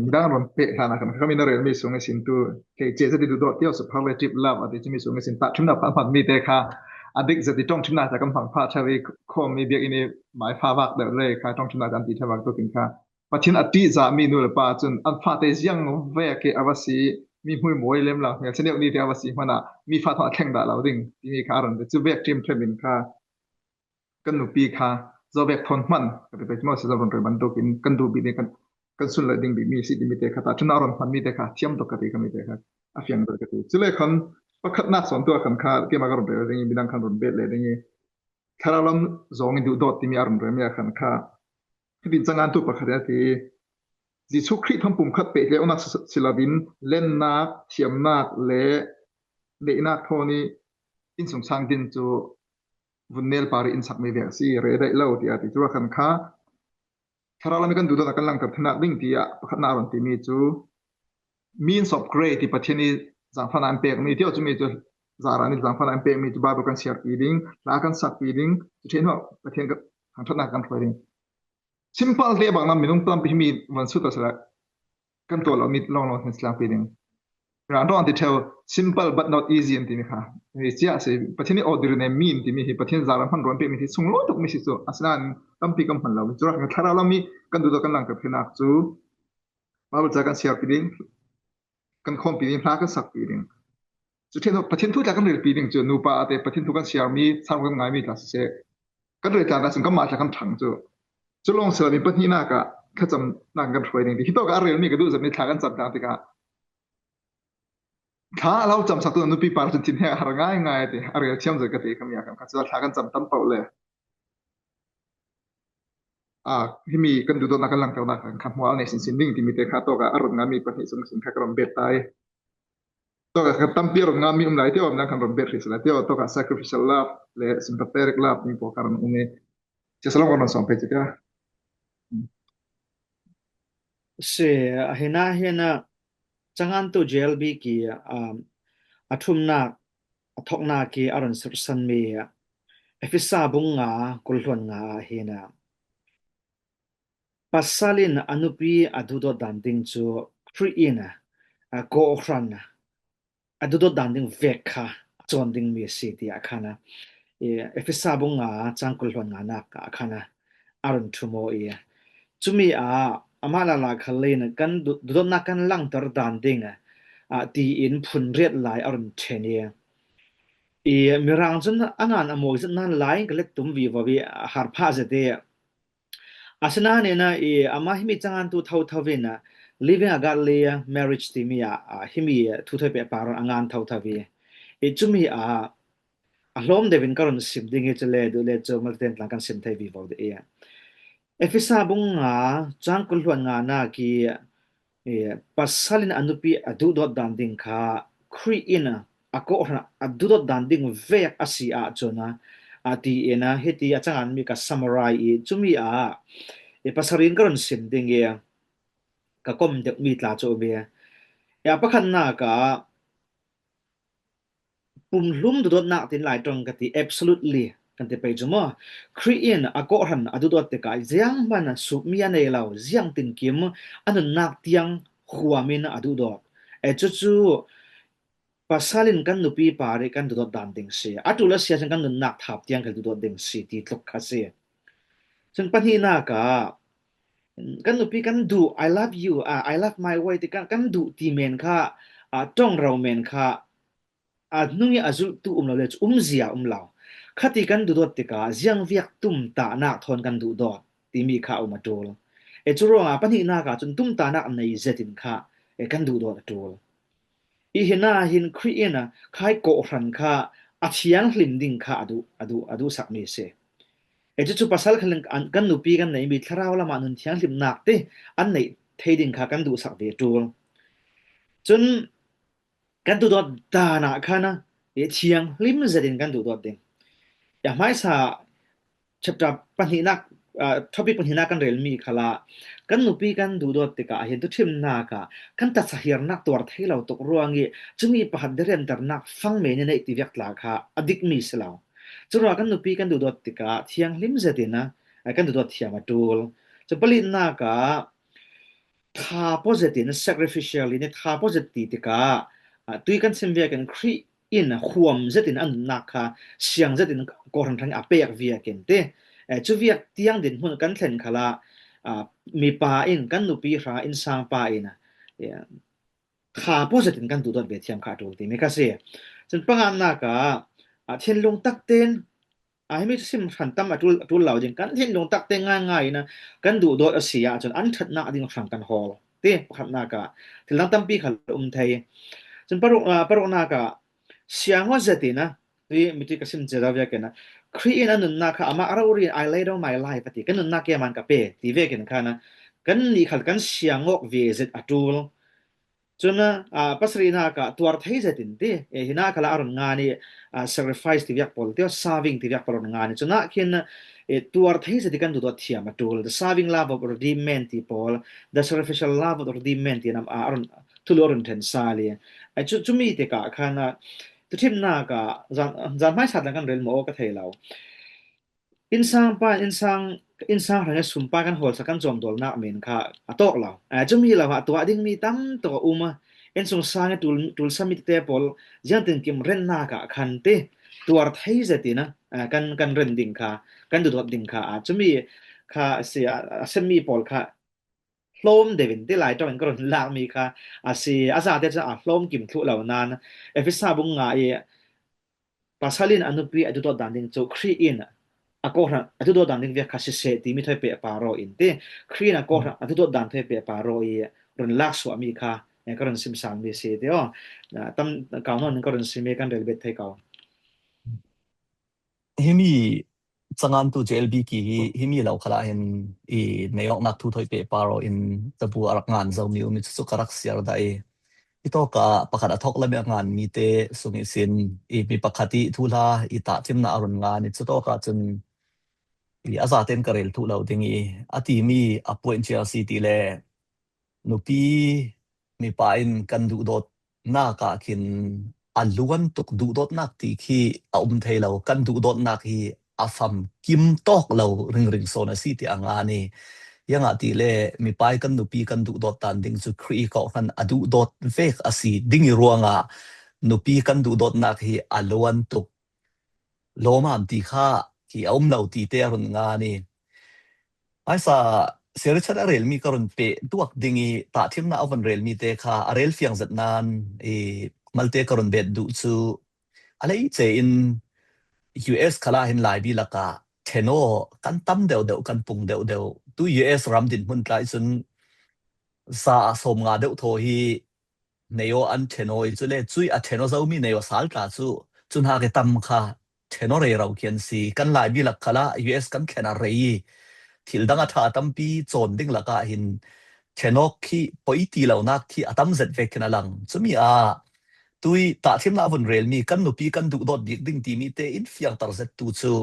Midang run peh hlan ah kan kha mi na relmi sung ihsin tu hleice zet i duhdawt tio superlative love a ti cumi sung ihsin tahṭhimnak phah hmanmi te kha a dik zet i ṭongṭhimnak ca kan hmang phah ṭheu i khawmmi biakinn i mai fa vak deuh le kha ṭongṭhimnak ca an ti ṭheu vak tuk in kha Pathian a ṭihzahmi nu le pa cun an fate ziang vek i a va si mi hmui mawi lem lo, hmel chaniau ni te a va si hmana mi fa thawn a thleng dah lo ding timi kha a run ve. Chu vek ṭim ṭhemin kha kan nupi kha zawvek thawn hman ka ti pei maw, si zawrun rei bantukin kan duh bik ni kan, kan sun leh ding bik mi si timi te kha ta ṭhuna a run hman mi te kha thiam tawk ka ti, ka mi te kha a fiang deuh ka ti. Chule khan pakhatnak sawn tu a khan kha keima ka run rei ding, midang khan run bet leh ding i, thlarau lam zawng i duhdawt timi a run rei mi a khan kha, hitin changan tu pakhat a ti, Jesuh Khrih thawn pumkhat peh hle awknak si, si lovin lennak, thiamnak le neihnak thawn i innsungsang din chu vun nel par i insak mi vek si, rei daih lo ti a ti. Chu a khan kha thlarau lam i kan duhdawtna kan langter theihnak ding ti a pakhatnak a run timi chu means of grace ti Pathian i zangfahna an pek mi ti aw, chu mi chu zara ni zangfahna an pek mi chu Bible kan siarpi ding, hla kan sakpi ding, chu ṭhen hmah Pathian kan thangṭhatna kan hruai ding. Simple te bang lam minung tampi hi mi van sut a sela kan tual lo mi long long hin silang pi ding. Ran ron ti theu, simple but not easy an ti mi kha. Hi chia si Pathian i ordinary mi an ti mi hi, Pathian zara hman ruan pek mi hi sung lo tuk mi si chu. Asinain tampi kan hman lo mi chu ra kan thlarau lam i kan duhdawt kan langter theihnak chu Bible ca kan siarpi ding, kan khawmpi ding, hla kan sakpi ding. Chu ṭhen Pathian thu tla kan relpi ding chu nupa a te Pathian thu kan siar mi, sam kan ngai mi tla si se. Kan rel tla ta sin kan mah tla kan thang chu. Chu lawng sila mi pahnihnak ah thlacamnak kan hruai ding ti. Hi tawk a rel mi ka duh zat mi thla kan cam tlang tikah thla a lo camsak tu nupi par cun thin he a har ngai ngai ti, a rel thiam zat ka ti, ka mi a kan kha chu thla kan cam tam paoh le. A, himi kan duhdawtnak kan langternak kan kha hmual nei sinsin ding timi te kha tawk a, a run ngai mi pahnih sung sin kha ka ron bet tai. Tawk a kha tampi a run ngai mi um lai tio, midang khan ron bet hrih si lai tio, tawk a sacrificial love le sympathetic love timi pawl kha ron um i. Cia salong ka ron sawm phei ci tia. Si, a hina hina, changan tu J L B ki, um, a thumnak, a thawknak i a ron sirsan mi, Efesa bung nga, kul hluan nga a hina. Pasal in a nupi a duhdawt dan ding cu Khrih in a kawhhran a duhdawt dan ding vek kha a cawn ding mi a si, tiah khan a, i, Efesa bung nga cang kul hluan nganak ah khan a, a run ṭhum aw i, cumi ah amah lala khal in kan du-, duhdawtnak kan langter dan ding a, a, tiin phunriat lai a run ṭhen i, i, Mirang cun a ngan a mawi zet nan lai in ka let tum vivo i a har phah zet i, asinain a, i, amah himi cangan tu thotho in a, living a godly marriage timi ah, a, himi thu thoi pehpar a ngan thotho i, i, cumi ah a hlawm deuh in ka run sim ding i, cu le duh le cu malte in tlang kan sim thei vivo dih i. Efesa bung nga, cang kul hluan nganak i, i, pasal in a nupi a duhdawt dan ding kha Khrih in a kawhhran a duhdawt dan ding vek a si ahcun a, a tiin a, hiti a cangan mi ka summarize i, cumi ah, i, pasarih in ka run sim ding i, ka kom deuh mi tla cu um i, i, a pakhatnak ah, pumhlum duhdawtnak tin Lai ṭong ka ti, absolutely kan ti pei cu maw? Khrih in a kawhhran a duhdawt tikah zianghman sukmi a nei lo, ziang tinkim a nunnak tiang huam in a duhdawt. E cucu pasal in kan nupi par i kan duhdawt dan ding si. A ṭul a si ahcun kan nunnak thap tiang kan duhdawt ding si ti tluk kha si. Cun pahnihnak ah, kan nupi kan duh, "I love you," ah, "I love my wife," ti kan, kan duh ti men kha, ah, ṭong ro men kha, a hnung i a zulhtu um lo le cu umzia um lo. Khati kan duhdawt tikah ziangviak tumtahnak thawn kan duhdawt timi kha a um a ṭul. E cu ruangah pahnihnak ah cun tumtahnak nei zetin kha, e, kan duhdawt a ṭul. I hina hin Khrih in a khai kawhhran kha a thianghlim ding kha a duh, a duh, a duhsak mi a si. E cucu pasal khan an, kan nupi kan neimi thlarau lamah nun thianghlimnak te an neih thei ding kha kan duhsak ve a ṭul. Cun kan duhdawt dan ah khan a, i thianghlim zetin kan duhdawt ding. I a hmaisa chapter pahnihnak, ah, topic pahnihnak kan relmi khalah kan nupi kan duhdawt tikah hin tuṭhimnak ah kan tatsa hiarnak tuar thei lo tuk ruang i cumi pakhat deremternak fang men i neih ti viak tla kha a dikmi si lo. Curuangah kan nupi kan duhdawt tikah thianghlim zetin a, ah, kan duhdawt thiam a ṭul. Cu palinak ah, tha pawh zetin, sacrificially ni tha pawh zet ti tikah, ah, tui kan sim vekin Khrih in huam zetin a nunnak kha siang zetin kawhhran hrang a pek viakin ti. Eh, cu viak tiang dinhmun kan thlen khalah, ah, mipa in kan nupi hrangah innsangpa in, eh, kha pawh zetin kan duhdawt ve thiam kha a ṭul timi kha si. Cun panganak ah, a thinlung takten, a himi sim hran tam a ṭul, a ṭul lo ding, kan thinlung takte ngaingai in a kan duhdawt a si ahcun an ṭhatnak ding hrang kan hawl ti pakhatnak ah thil dang tampi khal a um thei. Cun paruk, a, paruknak ah siangawt zetin a, tui mitui ka sim cia vekin a, Khrih in a nunnak kha amah rori in, "I lay down my life," a ti, "Ka nunnak keimah in ka pe," ti vekin khan a, kannih khal kan siangawk ve zet a ṭul. Cun a, a, pasarihnak ah tuar thei zetin ti, e, hinah khal a run ngan i, a, sacrifice ti viak pawl ti, serving ti viak pawl run ngan i, cunah khin, e, tuar thei zetin kan duhdawt thiam a ṭul. The serving love of redeemed men ti pawl, the sacrificial love of redeemed men ti nam a, a run thulu a run ṭhen sal i. Ai cu, cumi tikah khan a, tuṭhimnak ah zan, zan hmaisa dang kan rel maw ka thei lo. Innsang pa, innsang, innsang hrang i sumpai kan hawlsak kan cawmdawlnak men kha a tawk lo. A, cumi lo ah tuah dingmi tam tak a um a, innsungsang i ṭul, ṭulsami tete pawl ziangtinkim rennak ah khan ti tuar thei zetin a, a, kan, kan ren ding kha, kan duhdawt ding kha a, cumi kha a si a, a semmi pawl kha hlawm deuh in ti lai ṭawng in ka run lakmi kha a si. A zate cun a hlawm kim thluh lo nain Efesa bung nga i pasal in a nupi a duhdawt dan ding cu Khrih in a kawhhran a duhdawt dan ding vek kha siseh timi thawi pehpar aw in ti. Khrih in a kawhhran a duhdawt dan thawi pehpar aw i run lak suahmi kha, eh, ka run simsalmi si ti aw. Ah, tam kau nawn in ka run sim i kan rel bet thei ko. Himi cangan tu J L B ki hi, himi lo khalah hin i neiawknak thu thawi pehpar aw in tabu a rak ngan zomi um i cucu ka rak siar dah i, i tawka pakhat a thawk lam i a nganmi te sung ihsin i mi pakhat i thuhla i tahṭhimnak a run ngan i cutawka cun i a zaten ka rel thuh lo ding i a timi a point cia si ti le nupi mipa in kan duhdawtnak ah khin a luan tuk duhdawtnak ti khi a um thei lo, kan duhdawtnak hi a famkim tawk lo ringring sawn a si ti a ngan i, ziangahtile mipa i kan nupi kan duhdawt dan ding cu Khrih i kawhhran a duhdawt vek a si ding i ruangah nupi kan duhdawtnak hi a luan tuk lawmam ti kha khi a um lo ti te a run ngan i, Aisa, Sir Richard a relmi ka run peh duak ding i, tahṭhimnak a von relmi te kha a rel fiang zet nain i malte ka run bet duh cu a lei ce in U S khalah hin Laibi lakah ṭhen aw kan tam deuh deuh, kan pung deuh deuh. Tu U S ram dinhmun tlai cun za a sawm nga deuh thaw hi nei aw an ṭhen aw i, cule cui a ṭhen aw zomi nei aw sal tla cu, cu hnak i tam kha ṭhen aw rero khi an si. Kan Laibi lak khalah U S kan thlen a rei i, thil dang a ṭha tampi cawn ding lakah hin ṭhen aw khi poi ti lonak khi a tam zet vek khin a lang. Cumi ah tui tahṭhimnak a vun relmi kan nupi kan duhdawt bik ding timi te in fiangter zet tu cu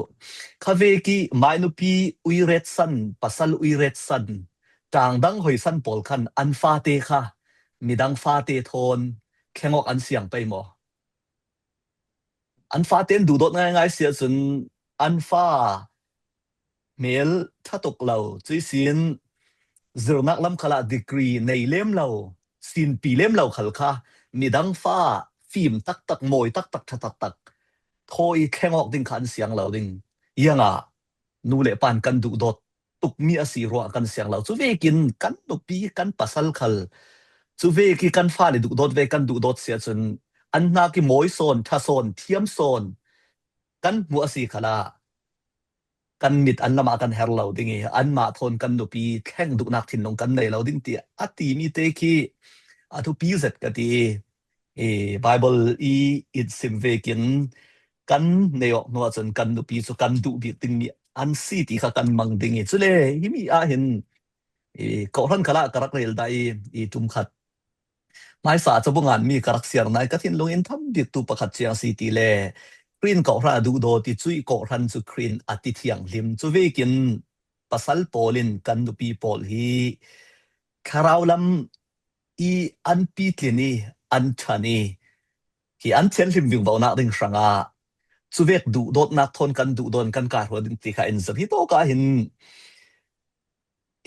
khavek i mai nupi uiret san, pasal uiret san, ṭang dang hoi san pawl khan an fate kha midang fate thawn thleng awk an siang pei maw? An fate an duhdawt ngaingai si ahcun an fa hmel ṭha tuk lo, cuihsin zirnak lam khalah degree nei lem lo, sinpi lem lo khal kha midang fa fim taktak, mawi taktak, ṭha taktak thawi thleng awk ding kha an siang lo ding. Ziangah nu le pa in kan duhdawt tukmi a si ruah kan siang lo. Cu vekin kan nupi, kan pasal khal cu vek i kan fale duhdawt ve kan duhdawt si ahcun an hnak i mawi sawn, ṭha sawn, thiam sawn kan hmuh a si khalah kan mit an lamah kan her lo ding i, anmah thawn kan nupi thleng duhnak thinlung kan nei lo ding ti a timi te khi a thupi zet ka ti i, i Bible i it sim vekin kan nei awk hnu ahcun kan nupi cu kan duh bik dingmi an si ti kha kan mang ding i, cule himi ah hin i kawhhran khalah ka rak rel dah i, i ṭum khat hmaisa cabu nganmi ka rak siar nai, ka thinlung in tham biktu pakhat ciang si ti le Khrih in kawhhran a duhdawt i, cuih kawhhran cu Khrih in a ti thianghlim. Cu vekin pasal pawl in kan nupi pawl hi thlarau lam i an pitlin i an ṭhan i, hi an thianghlim vingvonak ding hrangah cu vek duhdawtnak thawn kan duhdawt, kan kaihruai ding ti kha in zirh hi tawk ah hin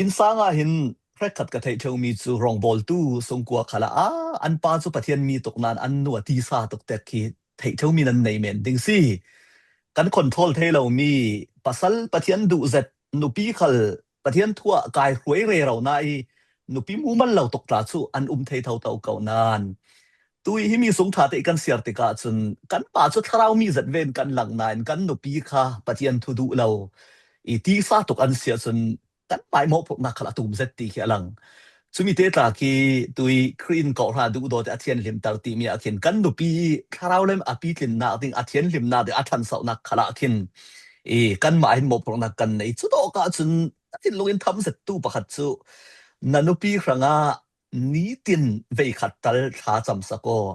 innsang ah hin hrekkhat ka theih ṭheumi cu rawngbawltu sungkua khalah a, an pa cu Pathian mi tuk nain an nu a tisa tuk tek khi theih ṭheumi nan nei men ding si. Kan control thei lomi pasal Pathian duh zet, nupi khal Pathian thu ah kaihruai rero na i nupi mumal lo tuk tla cu an um thei thotho ko nain, tui himi sung ṭha te i kan siar tikah cun kanmah cu thlarau mi zet ve in kan lang nain kan nupi kha Pathian thu duh lo i tisa tuk an si ahcun kanmah i mawhphurhnak khal a tum zet ti khi a lang. Cumi te tla khi tui Khrih in kawhhran duhdaw te a thianhlimter timi ah khin kan nupi thlarau lem a pitlinnak ding a thianhlimnak ding a ṭhansohnak khal ah khin i kanmah hin mawhphurhnak kan nei. Cu tawk ahcun a thinlung in tham zettu pakhat cu na nupi hrangah nitin veikhat tal thla camsak aw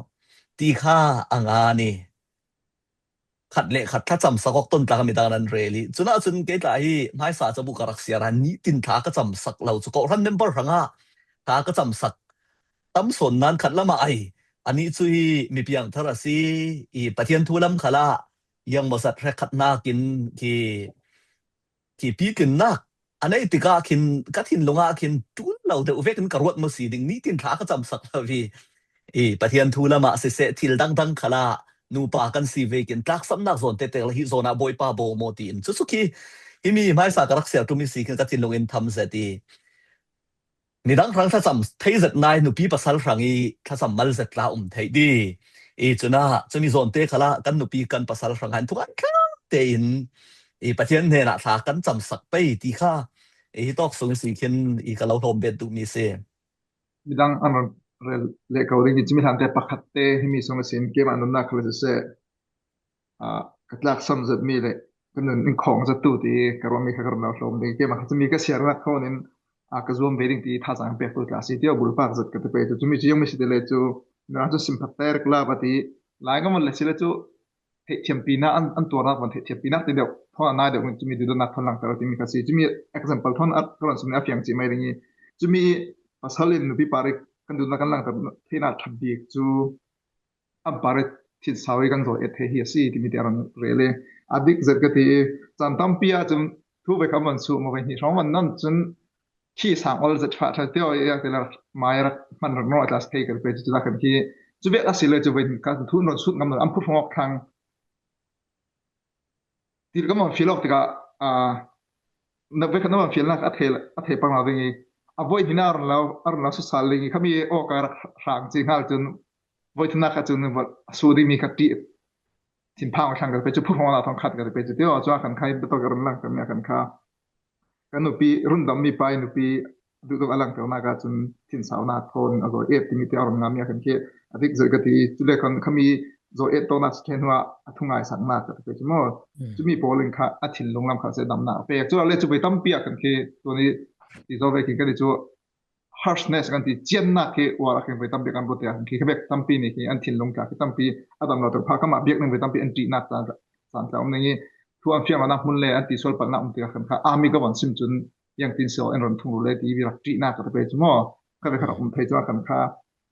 ti kha a ngan i khat le khat thlacam sak awk ton tlak a midang nan rel i. Cun ahcun kei tla hi hmaisa cabu ka rak siar a nitin thla ka cam sak lo cu kawhhran member hrangah thla ka cam sak tam sawn nan khat lamah ai. Anih cu hi mi piangthar a si i Pathian thu lam khalah yang mawzat hrekkhatnak in khi khi pitlinnak a neih tikah khin ka thinlung ah khin ṭul lo deuh vekin ka ruat maw si ding, nitin thla ka cam sak lo i, i Pathian thu lamah siseh, thil dangdang khalah nupa kan si vekin tlaksamnak zawn tete hi zawn ah Bawipa baw maw tiin cucu khi himi hmaisa ka rak siar ṭum i si khin ka thinlung in tham zet i, midang hrang thlacam thei zet nai nupi pasal hrang i thlacam mal zet tla um theih di. I cunah cumi zawn te khalah kan nupi kan pasal hrang ah thungai tlang tein i Pathian hnenah thla kan cam sak pei ti kha i hi tawk sung i si khin i ka lo hlawm bet duhmi si. Midang an rak rel leh ko ding i cumi hlan te pakhat te himi sung a sin keimah nunnak khal a siseh, aa, ka tlaksam zetmi le ka nun in khawng zettu ti ka ruahmi kha ka run lo hlawm ding. Keimah kha cumi ka siarnak thawn in, aa, ka zuam ve ding ti thazaang pektu tla si ti aw bulpak zet ka ti pei cu. Cumi cu ziangmi si ti le cu, midang cu simphat te rak lap a ti, lai ka man le si le cu, theihthiampinak an, an tuarnak van theihthiampinak ti deuh thawn a nai deuh cumi duhdawtnak thawn langter timi kha si. Cumi example thawn a ka run sim le a fiang cih mai ding i, cumi pasal in nupi par i kan duhnak kan langter theinak ṭhat bik cu an par i thinsau i kan zaw et thei hi a si timi te a run rel i, a dik zet ka ti i, caan tampi ah cun thu ve kha man suh maw ve hnih hrawng man nan cun khi sang ol zet fah ṭha tio i a ti le mai rak hman rak nawl a tla si thei ka pe cu cu kan khi cu bek a si le cu ve ka thu run sut ngam lo an phut hrawng awk thlang. Ti ka man fial awk tikah, aa, na ve kha na man fialnak a thei, a thei pang lo ding i, a voi hna a run lo, a run lo sasal ding i, khami aw ka rak hrang ci hngal cun voi thunak kha cun va su ding mi kha ṭih thinphang a thlang ka pe cu, phurhawng la thawng khat ka pe cu, tio cu a kan khai betok a run lang ka mi a kan kha. Kan nupi rundammi pa i nupi duhduh a langternak ahcun thinsaunak thawn a zaw et timi te a run ngami a kan khi a dik zet ka ti. Cule kan khami zaw et tawknak si ṭhen hnuah a thungaisaknak ka ti cu maw? Mm. Cumi pawl in kha a thinlung lam kha seh damnak a pek. Cule cu voi tampi ah kan khi tuan i ti zaw vekin kan i cu harshness kan ti ciannak khi uar a khin voi tampi kan buat tikah khi khabek tampi nih khi an thinlung tla khi tampi a dam lo tuk pha kamah biakning voi tampi an ṭihnak caan tla, caan tla um ning i thu an fiang lonak hmun le an tisual palhnak um tikah khan kha ami ka van sim cun yang tin sio an run thung le ti rak ṭihnak ka pe cu maw? Kha ve kha rak um thei cu a khan kha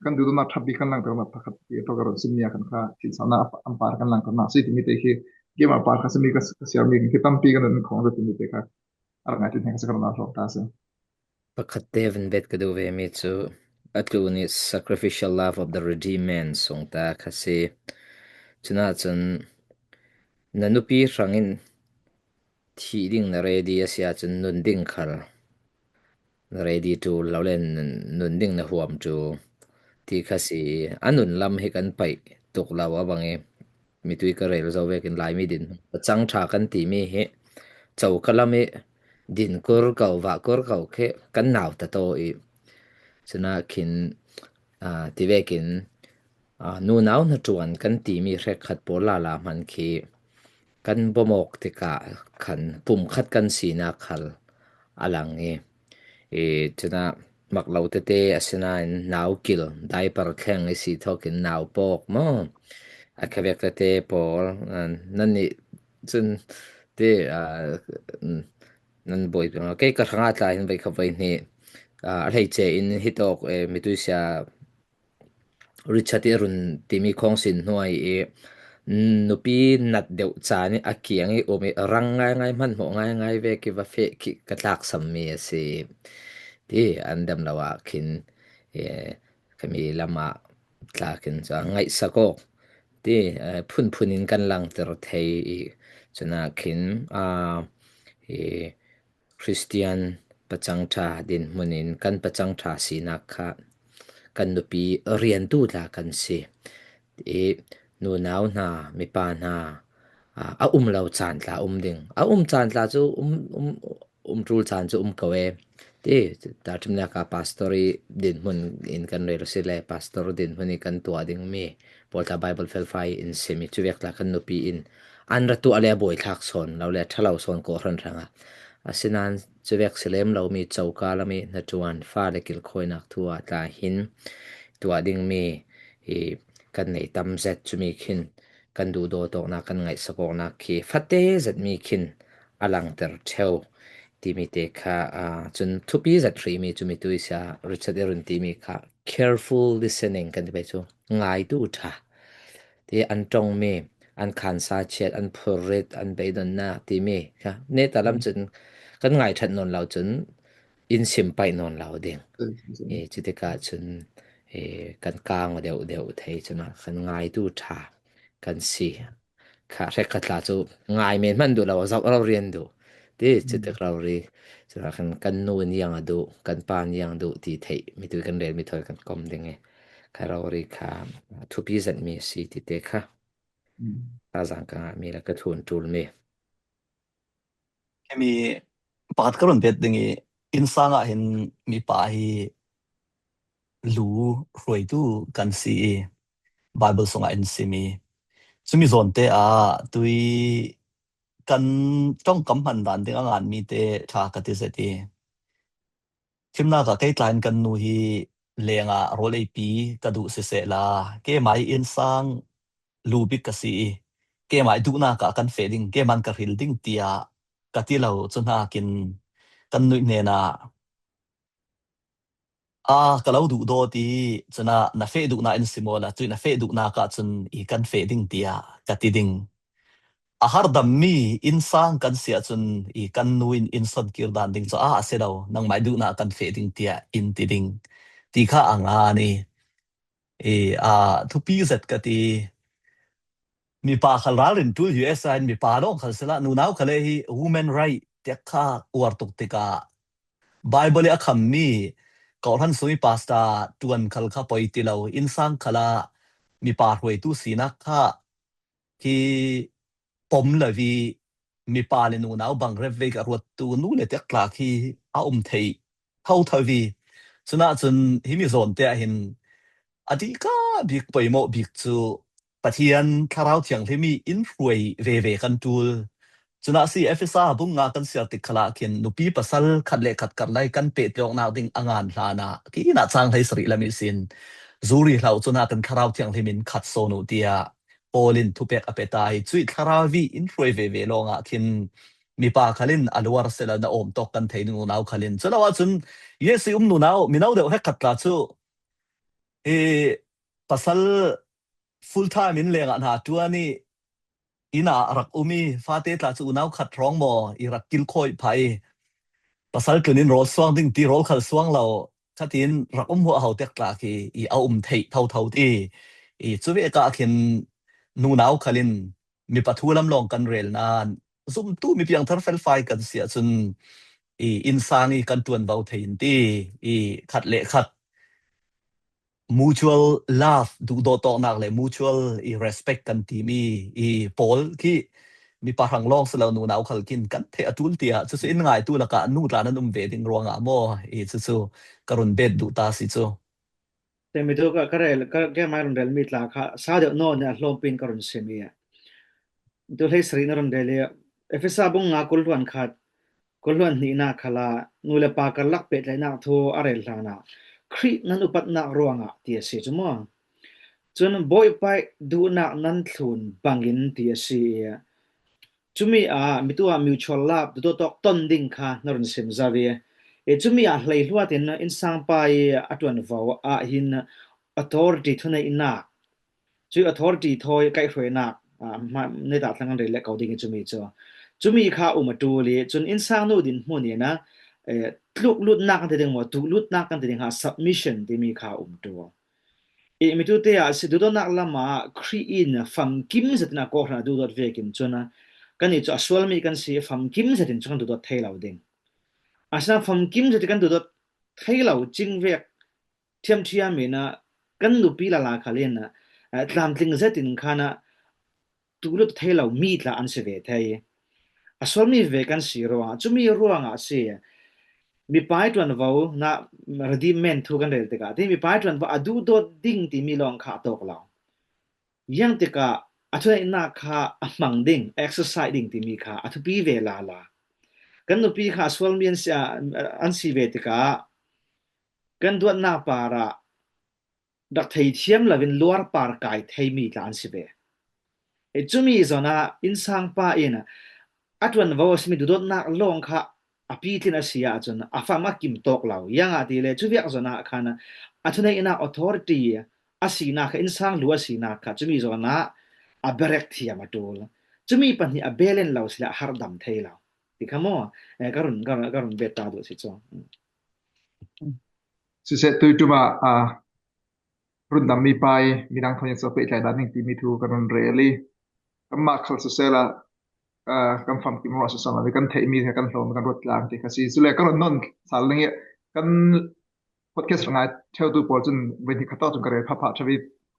kan duhdawtnak ṭha bik kan langternak pakhat ti a ṭha ka run simmi a khan kha thinsaunak an par kan langternak si timi te khi keimah par kha simi ka, ka siarmi khi tampi kan run khawng timi te kha a rak ngai ti hna ka si ka run a hlawm ta si. Pakhat te van bet ka duh vemi cu a tlun i sacrificial love of the redeemed man sung ta kha si. Cunah cun na nupi hrangin thih ding na ready a si ahcun nun ding khal na ready ṭul lo le nun, nun ding na huam ṭul ti kha si. A nun lam hi kan paih tuk lo a bang i mitui ka rel zo vekin Laimi din a cang ṭha kan timi hi coka lam i din kur ko, vah kur ko khi kan nau ta taw i cunah khin, aa, ti vekin, aa, nunau hnaṭuan kan timi hrekkhat pawl lala hman khi kan bawmawk tikah khan pumkhat kan sinak khal a lang i, i cunah mak lo tete a si nain nau kil, diaper thleng i si thawkin nau pawk maw? A khavek tete pawl, aa, nan nih cun ti, aa, nan bawi, kei ka hrangah tla hin voi kha voi hnih, aa, a hleice in hi tawk, eh, mitui sia Richard i run timi khawng sin hnuai i nupi nat deuh caan i a kiang i um i rang ngaingai, hmanhmawh ngaingai ve ki va feh khi ka tlaksammi a si ti an dam lo ah khin, eh, khami lamah tla khin cu a ngaihsak awk ti, eh, phunphun in kan langter thei i cunah khin, aa, i Christian pacang ṭha dinhmun in kan pacang ṭha sinak kha kan nupi riantu tla kan si. I nunau hna, mipa hna, a, a um lo caan tla um ding. A um caan tla cu um, um, um ṭul caan cu um ko e. Ti, tahṭhimnak ah pastor i dinhmun in kan rel si le, pastor dinhmun i kan tuah dingmi pawl tla Bible felfai in simi cuvek tla kan nupi in an ra tuah le a buaithlak sawn lo le a ṭha lo sawn kawhhran hrangah. Asinain cuvek si lem lomi coka lami hnaṭuan fa le kilkhawinak thu ah tla hin tuah dingmi hi kan nei tam zet cumi khin kan duhdawt awknak, kan ngaihsak awknak khi fate zetmi khin a langter ṭheu timi te kha, aa, cun thupi zet hrimi cumi tuisia Richard i run timi kha careful listening kan ti pei cu ngaitu ṭha. Ti an ṭongmi, an khansa chiat, an phurrit, an beidonnak timi kha neta lam cun kan ngai ṭhat nawn lo cun in sim paih nawn lo ding. I cutikah cun i kan kang deuh deuh thei cun kan ngaitu ṭha kan si. Kha hrekkhat tla cu ngai men hman duh lo, zoh rori an duh. Ti cutik rori cun kan, kan nu in yang a duh, kan pa in yang duh ti theih mi tu kan rel mi thawi kan kom ding i kha rori kha thupi zetmi a si ti te kha thazaang ka ngahmi le ka thlun ṭulmi. Hemi pakhat ka run bet ding i, innsang ah hin mipa hi lu hruaitu kan si i, Bible sungah in simi. Cumi zawnte ah tui kan ṭongkam hman dan ding a nganmi te ṭha ka ti zet i, thimnak ah kei tla in kan nu hi lengah rawl eipi ka duh sisehla, keimah innsang lu bik ka si i, keimah duhnak ah kan feh ding, keimah ka hril ding tiah ka ti lo. Cu hnakin kan nuih hnenah, a ka lo duhdawt i, cun ah na feh duhnak in si maw la, cuih na feh duhnak ah cun i kan feh ding tiah ka ti ding. A hardammi innsang kan si ahcun i kan nu in in son kir dan ding cu a, a si lo, nangmah duhnak kan feh ding tiah in ti ding ti kha a ngan i, i, aa, thupi zet ka ti. Mipa khal ralrin ṭul U S A in mipa lawng khal sila, nunau khal hi women right tiak kha uar tuk tikah Bible i a khammi kawhhran sung i pasta ṭuan khal kha poi ti lo, innsang khalah mipa hruaitu sinak kha hi pom lo i mipa le nunau bang rep vei ka ruattu nu le tiak tla khi a um thei thotho i. Cunah cun himi zawnte ah hin a dihka bik poimawh bik cu Pathian Thlarau Thianghlim i in hruai veve kan ṭul. Cunah si Efesa bung nga kan siar tik khalah khin nupi pasal khat le khat karlai kan pehtlawknak ding a ngan hlanah ki inah cang hleisarih lam ihsin zuri hlah uh, cunah kan Thlarau Thianghlim in khat sawn uh tiah Paul in thupek a pe ta i, cuih Thlarau i in hruai veve lawngah khin mipa khal in a luar si lo, na awm tawk kan thei ding, unau khal in. Cu lo ahcun U S A um nunau mino deuh hrekkhat tla cu i pasal full time in lengah hna ṭuan i, inn ah rak um i, fate tla cu unau khat hrawng maw i rak kilkhawi phah i, pasal tlun in rawl suang ding ti rawl khal suang lo, khatin rak um huahho tiak tla khi i a um theih thotho ti i, cu vek ah khin nunau khal in mipa thu lam lawng kan rel nain zumtu mi piangthar felfai kan si ahcun i innsang i kan ṭuanvo thei in ti i, khat le khat mutual love, duhdawt tawknak le mutual i respect kan timi i pawl khi mipa hrang lawng si lo, nunau khal khin kan theh a ṭul tiah cucu in ngaitu lakah nu tla nan um ve ding ruangah maw i cucu ka run bet duh ta si cu. Temi tu ka, ka rel, ka, keimah run relmi tla kha sa deuh nawn nih a hlawmpi in ka run sim i, tu hleisarih na run rel i, Efesa bung nga kul hluan khat, kul hluan hnihnak khalah nu le pa karlak pehtlaihnak thu a rel hlanah Khrih nan upatnak ruangah ti a si cu maw? Cun Bawipa i duhnak nan thlun bangin ti a si i, cumi ah mitu ah mutual love, duhdawt tawk ton ding kha na run sim zo i, i cumi ah hleihluat in innsangpa i a ṭuanvo ah hin authority thuneihnak, cui authority thawi kaihhruainak, aa, hma-, neta thlang an rel le ko ding i cumi cu. Cumi kha um a ṭul i, cun innsang nu dinhmun in a, eh, tluklutnak kan ti ding maw, duhlutnak kan ti ding kha submission timi kha um ṭul. I mitute ah si duhdawtnak lam ah Khrih in famkim zetin a kawhhran a duhdawt vekin cun a, kan i cu a sualmi kan si, famkim zetin cu kan duhdawt thei lo ding. Asinain famkim zet kan duhdawt thei lo cing vek thiamthiam in ah, kan nupi lala khal in ah, eh, tlamtling zet in khan ah, tulut thei lo mi tla an si ve thei. A sual mi ve kan si ruangah, cumi ruangah si. Mipa ṭuanvo na ready men thu kan rel tikah, ti mipa ṭuanvo a duhdawt ding timi lawng kha a tawk lo. Ziang tikah a thuneihnak kha a hmang ding, a exercise ding timi kha a thupi ve lala. Kan nupi kha a sual mi an si, an si ve tikah kan duatnak parah rak thei thiam loin luar par kai theimi tla an si ve. E, cumi zawnah innsangpa in a ṭuanvo a simi duhdawtnak lawng kha a pitlin a si ahcun a fam a kim tawk lo. Ziangahtile cu viak zawnah khan a thuneihnak authority a sinak kha, innsang lu a sinak kha cumi zawnah a berek thiam a ṭul. Cumi pahnih a balance lo sila a harhdam thei lo. Ti kha maw? Eh, ka run, ka run, ka run bet ta duh si cu. Siseh, tuiṭum ah, ah, rundammi pa i midang thawn in sawh pehtlai dan ning timi thu kan run rel i, kanmah khal siseh la, ah, kan famkim ruah siseh la, kan theihmi kan hlawm kan ruat tlang ti kha si. Cule ka run nawn sal ning i, kan podcast ngai ṭheutu pawl cun voihnih khat tawk cun ka rel phapha ṭheu i,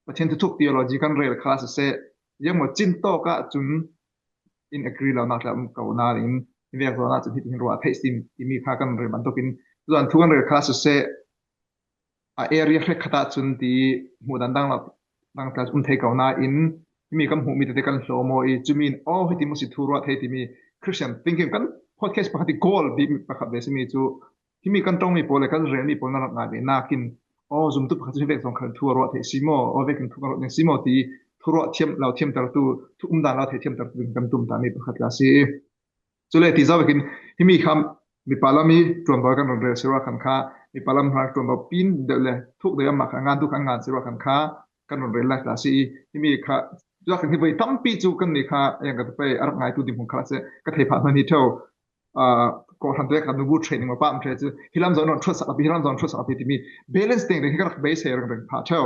Pathian thuthuk theology kan rel kha siseh, ziangmaw cin tawk ah cun in agree lonak tla um ko nain, in vek zawn ah cun hitihin ruah theih sin timi kha kan rel bantukin, tuan thu kan rel kha siseh, a area hrekkhat ah cun ti hmuhdan dang lo, dang tla um thei ko nain, himi kan hmuhmi tete kan hlawm aw i, cumi in, aw, hiti maw si thu ruah thei timi Christian thinking kan podcast pakhat i goal bik pakhat ve simi cu, himi kan ṭongmi pawl le kan relmi pawl na rak ngai ve nakin, aw, zumtu pakhat cu hi vek zong khan thu a ruah theih si maw, aw, vekin thu kan ruah ding si maw ti thu ruah thiam lo thiamtertu, thu umdan lo thei thiamtertu ding kan tumtami pakhat la si. Cule ti zo vekin himi kha mipa lam i ṭuanvo kan run rel si ruah khan kha, mipa lam hna ṭuanvo pin deuh le thuk deuh amah kha ngan duh khan ngan si ruah khan kha kan run rel lai ta si i, himi kha, cuah khan hi voi tampi cu kan ni kha, yang ka pei a rak ngaitu ding hmung kha la si, ka thei phah hna ni ṭheu. Ah, kawhhran te kha nubu training ma pah ṭhe cu, hi lam zawn ron ṭhuat sak a pi, hi lam zawn ṭhuat sak a pi timi balance teng teng hi ka rak beisei ringring phah ṭheu.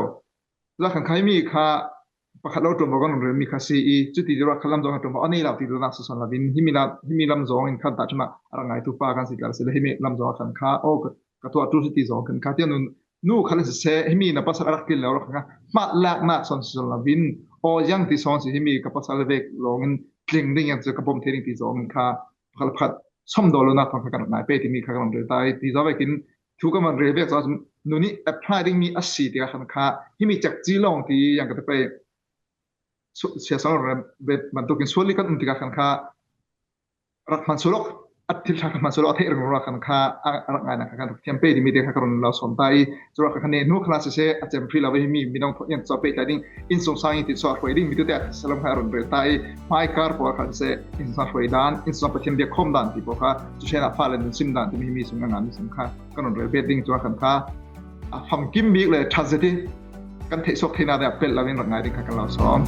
Cuah khan kha himi kha pakhat lo ṭuanvo kan run relmi kha si i, cuti ruah kha lam zong kha ṭuanvo a nei lo ti duhnak si sawn lovin, himi lam, himi lam zong in khan tahṭhimah a rak ngaitu pa kan si tla si le, himi lam zong khan kha, aw, ka, ka tuah ṭul si ti zong khan kha, tiang nun, nu kha le siseh, himi na pasal a rak tlin lo rak khan kha, hmat laknak sawn si sawn lovin, aw, ziang ti sawn si, himi ka pasal vek lawng in tling ding yang cu ka bawm thei ding ti zong in kha, pakhat le pakhat sawmdaw lonak thawng kha kan rak ngai pei timi kha kan rel ta i, ti zo vekin thu kan van rel vek zo, nu nih apply dingmi a si tikah khan kha, himi cekci lawng ti yang ka te pei, su-, siasang rel bantukin sual i kan um tikah khan kha, rak hman sual awk, a thil ṭha kha hman sual awk a theih ringring ruah khan kha, a, a rak ngainak kha kan rak thiam pei timi te kha ka run lo sawn ta i, curuah kha, kha ne hnu kha la siseh, a cem hrih lo ve himi midang thawn in sawh pehtlai ding, innsungsang in ti sawh hruai ding, mi tute a salam kha a run rel ta i, hmaikar pawl kha siseh, innsungsang hruai dan, innsungsang Pathian bia khawm dan ti pawl kha, cu hreng ah fale nun sim dan timi himi sung a ngami sung kha kan run rel bet ding, curuah khan kha a famkim bik le ṭhat zet i kan theih suak theihnak deuh pelh lo in rak ngai ding kha kan lo sawm.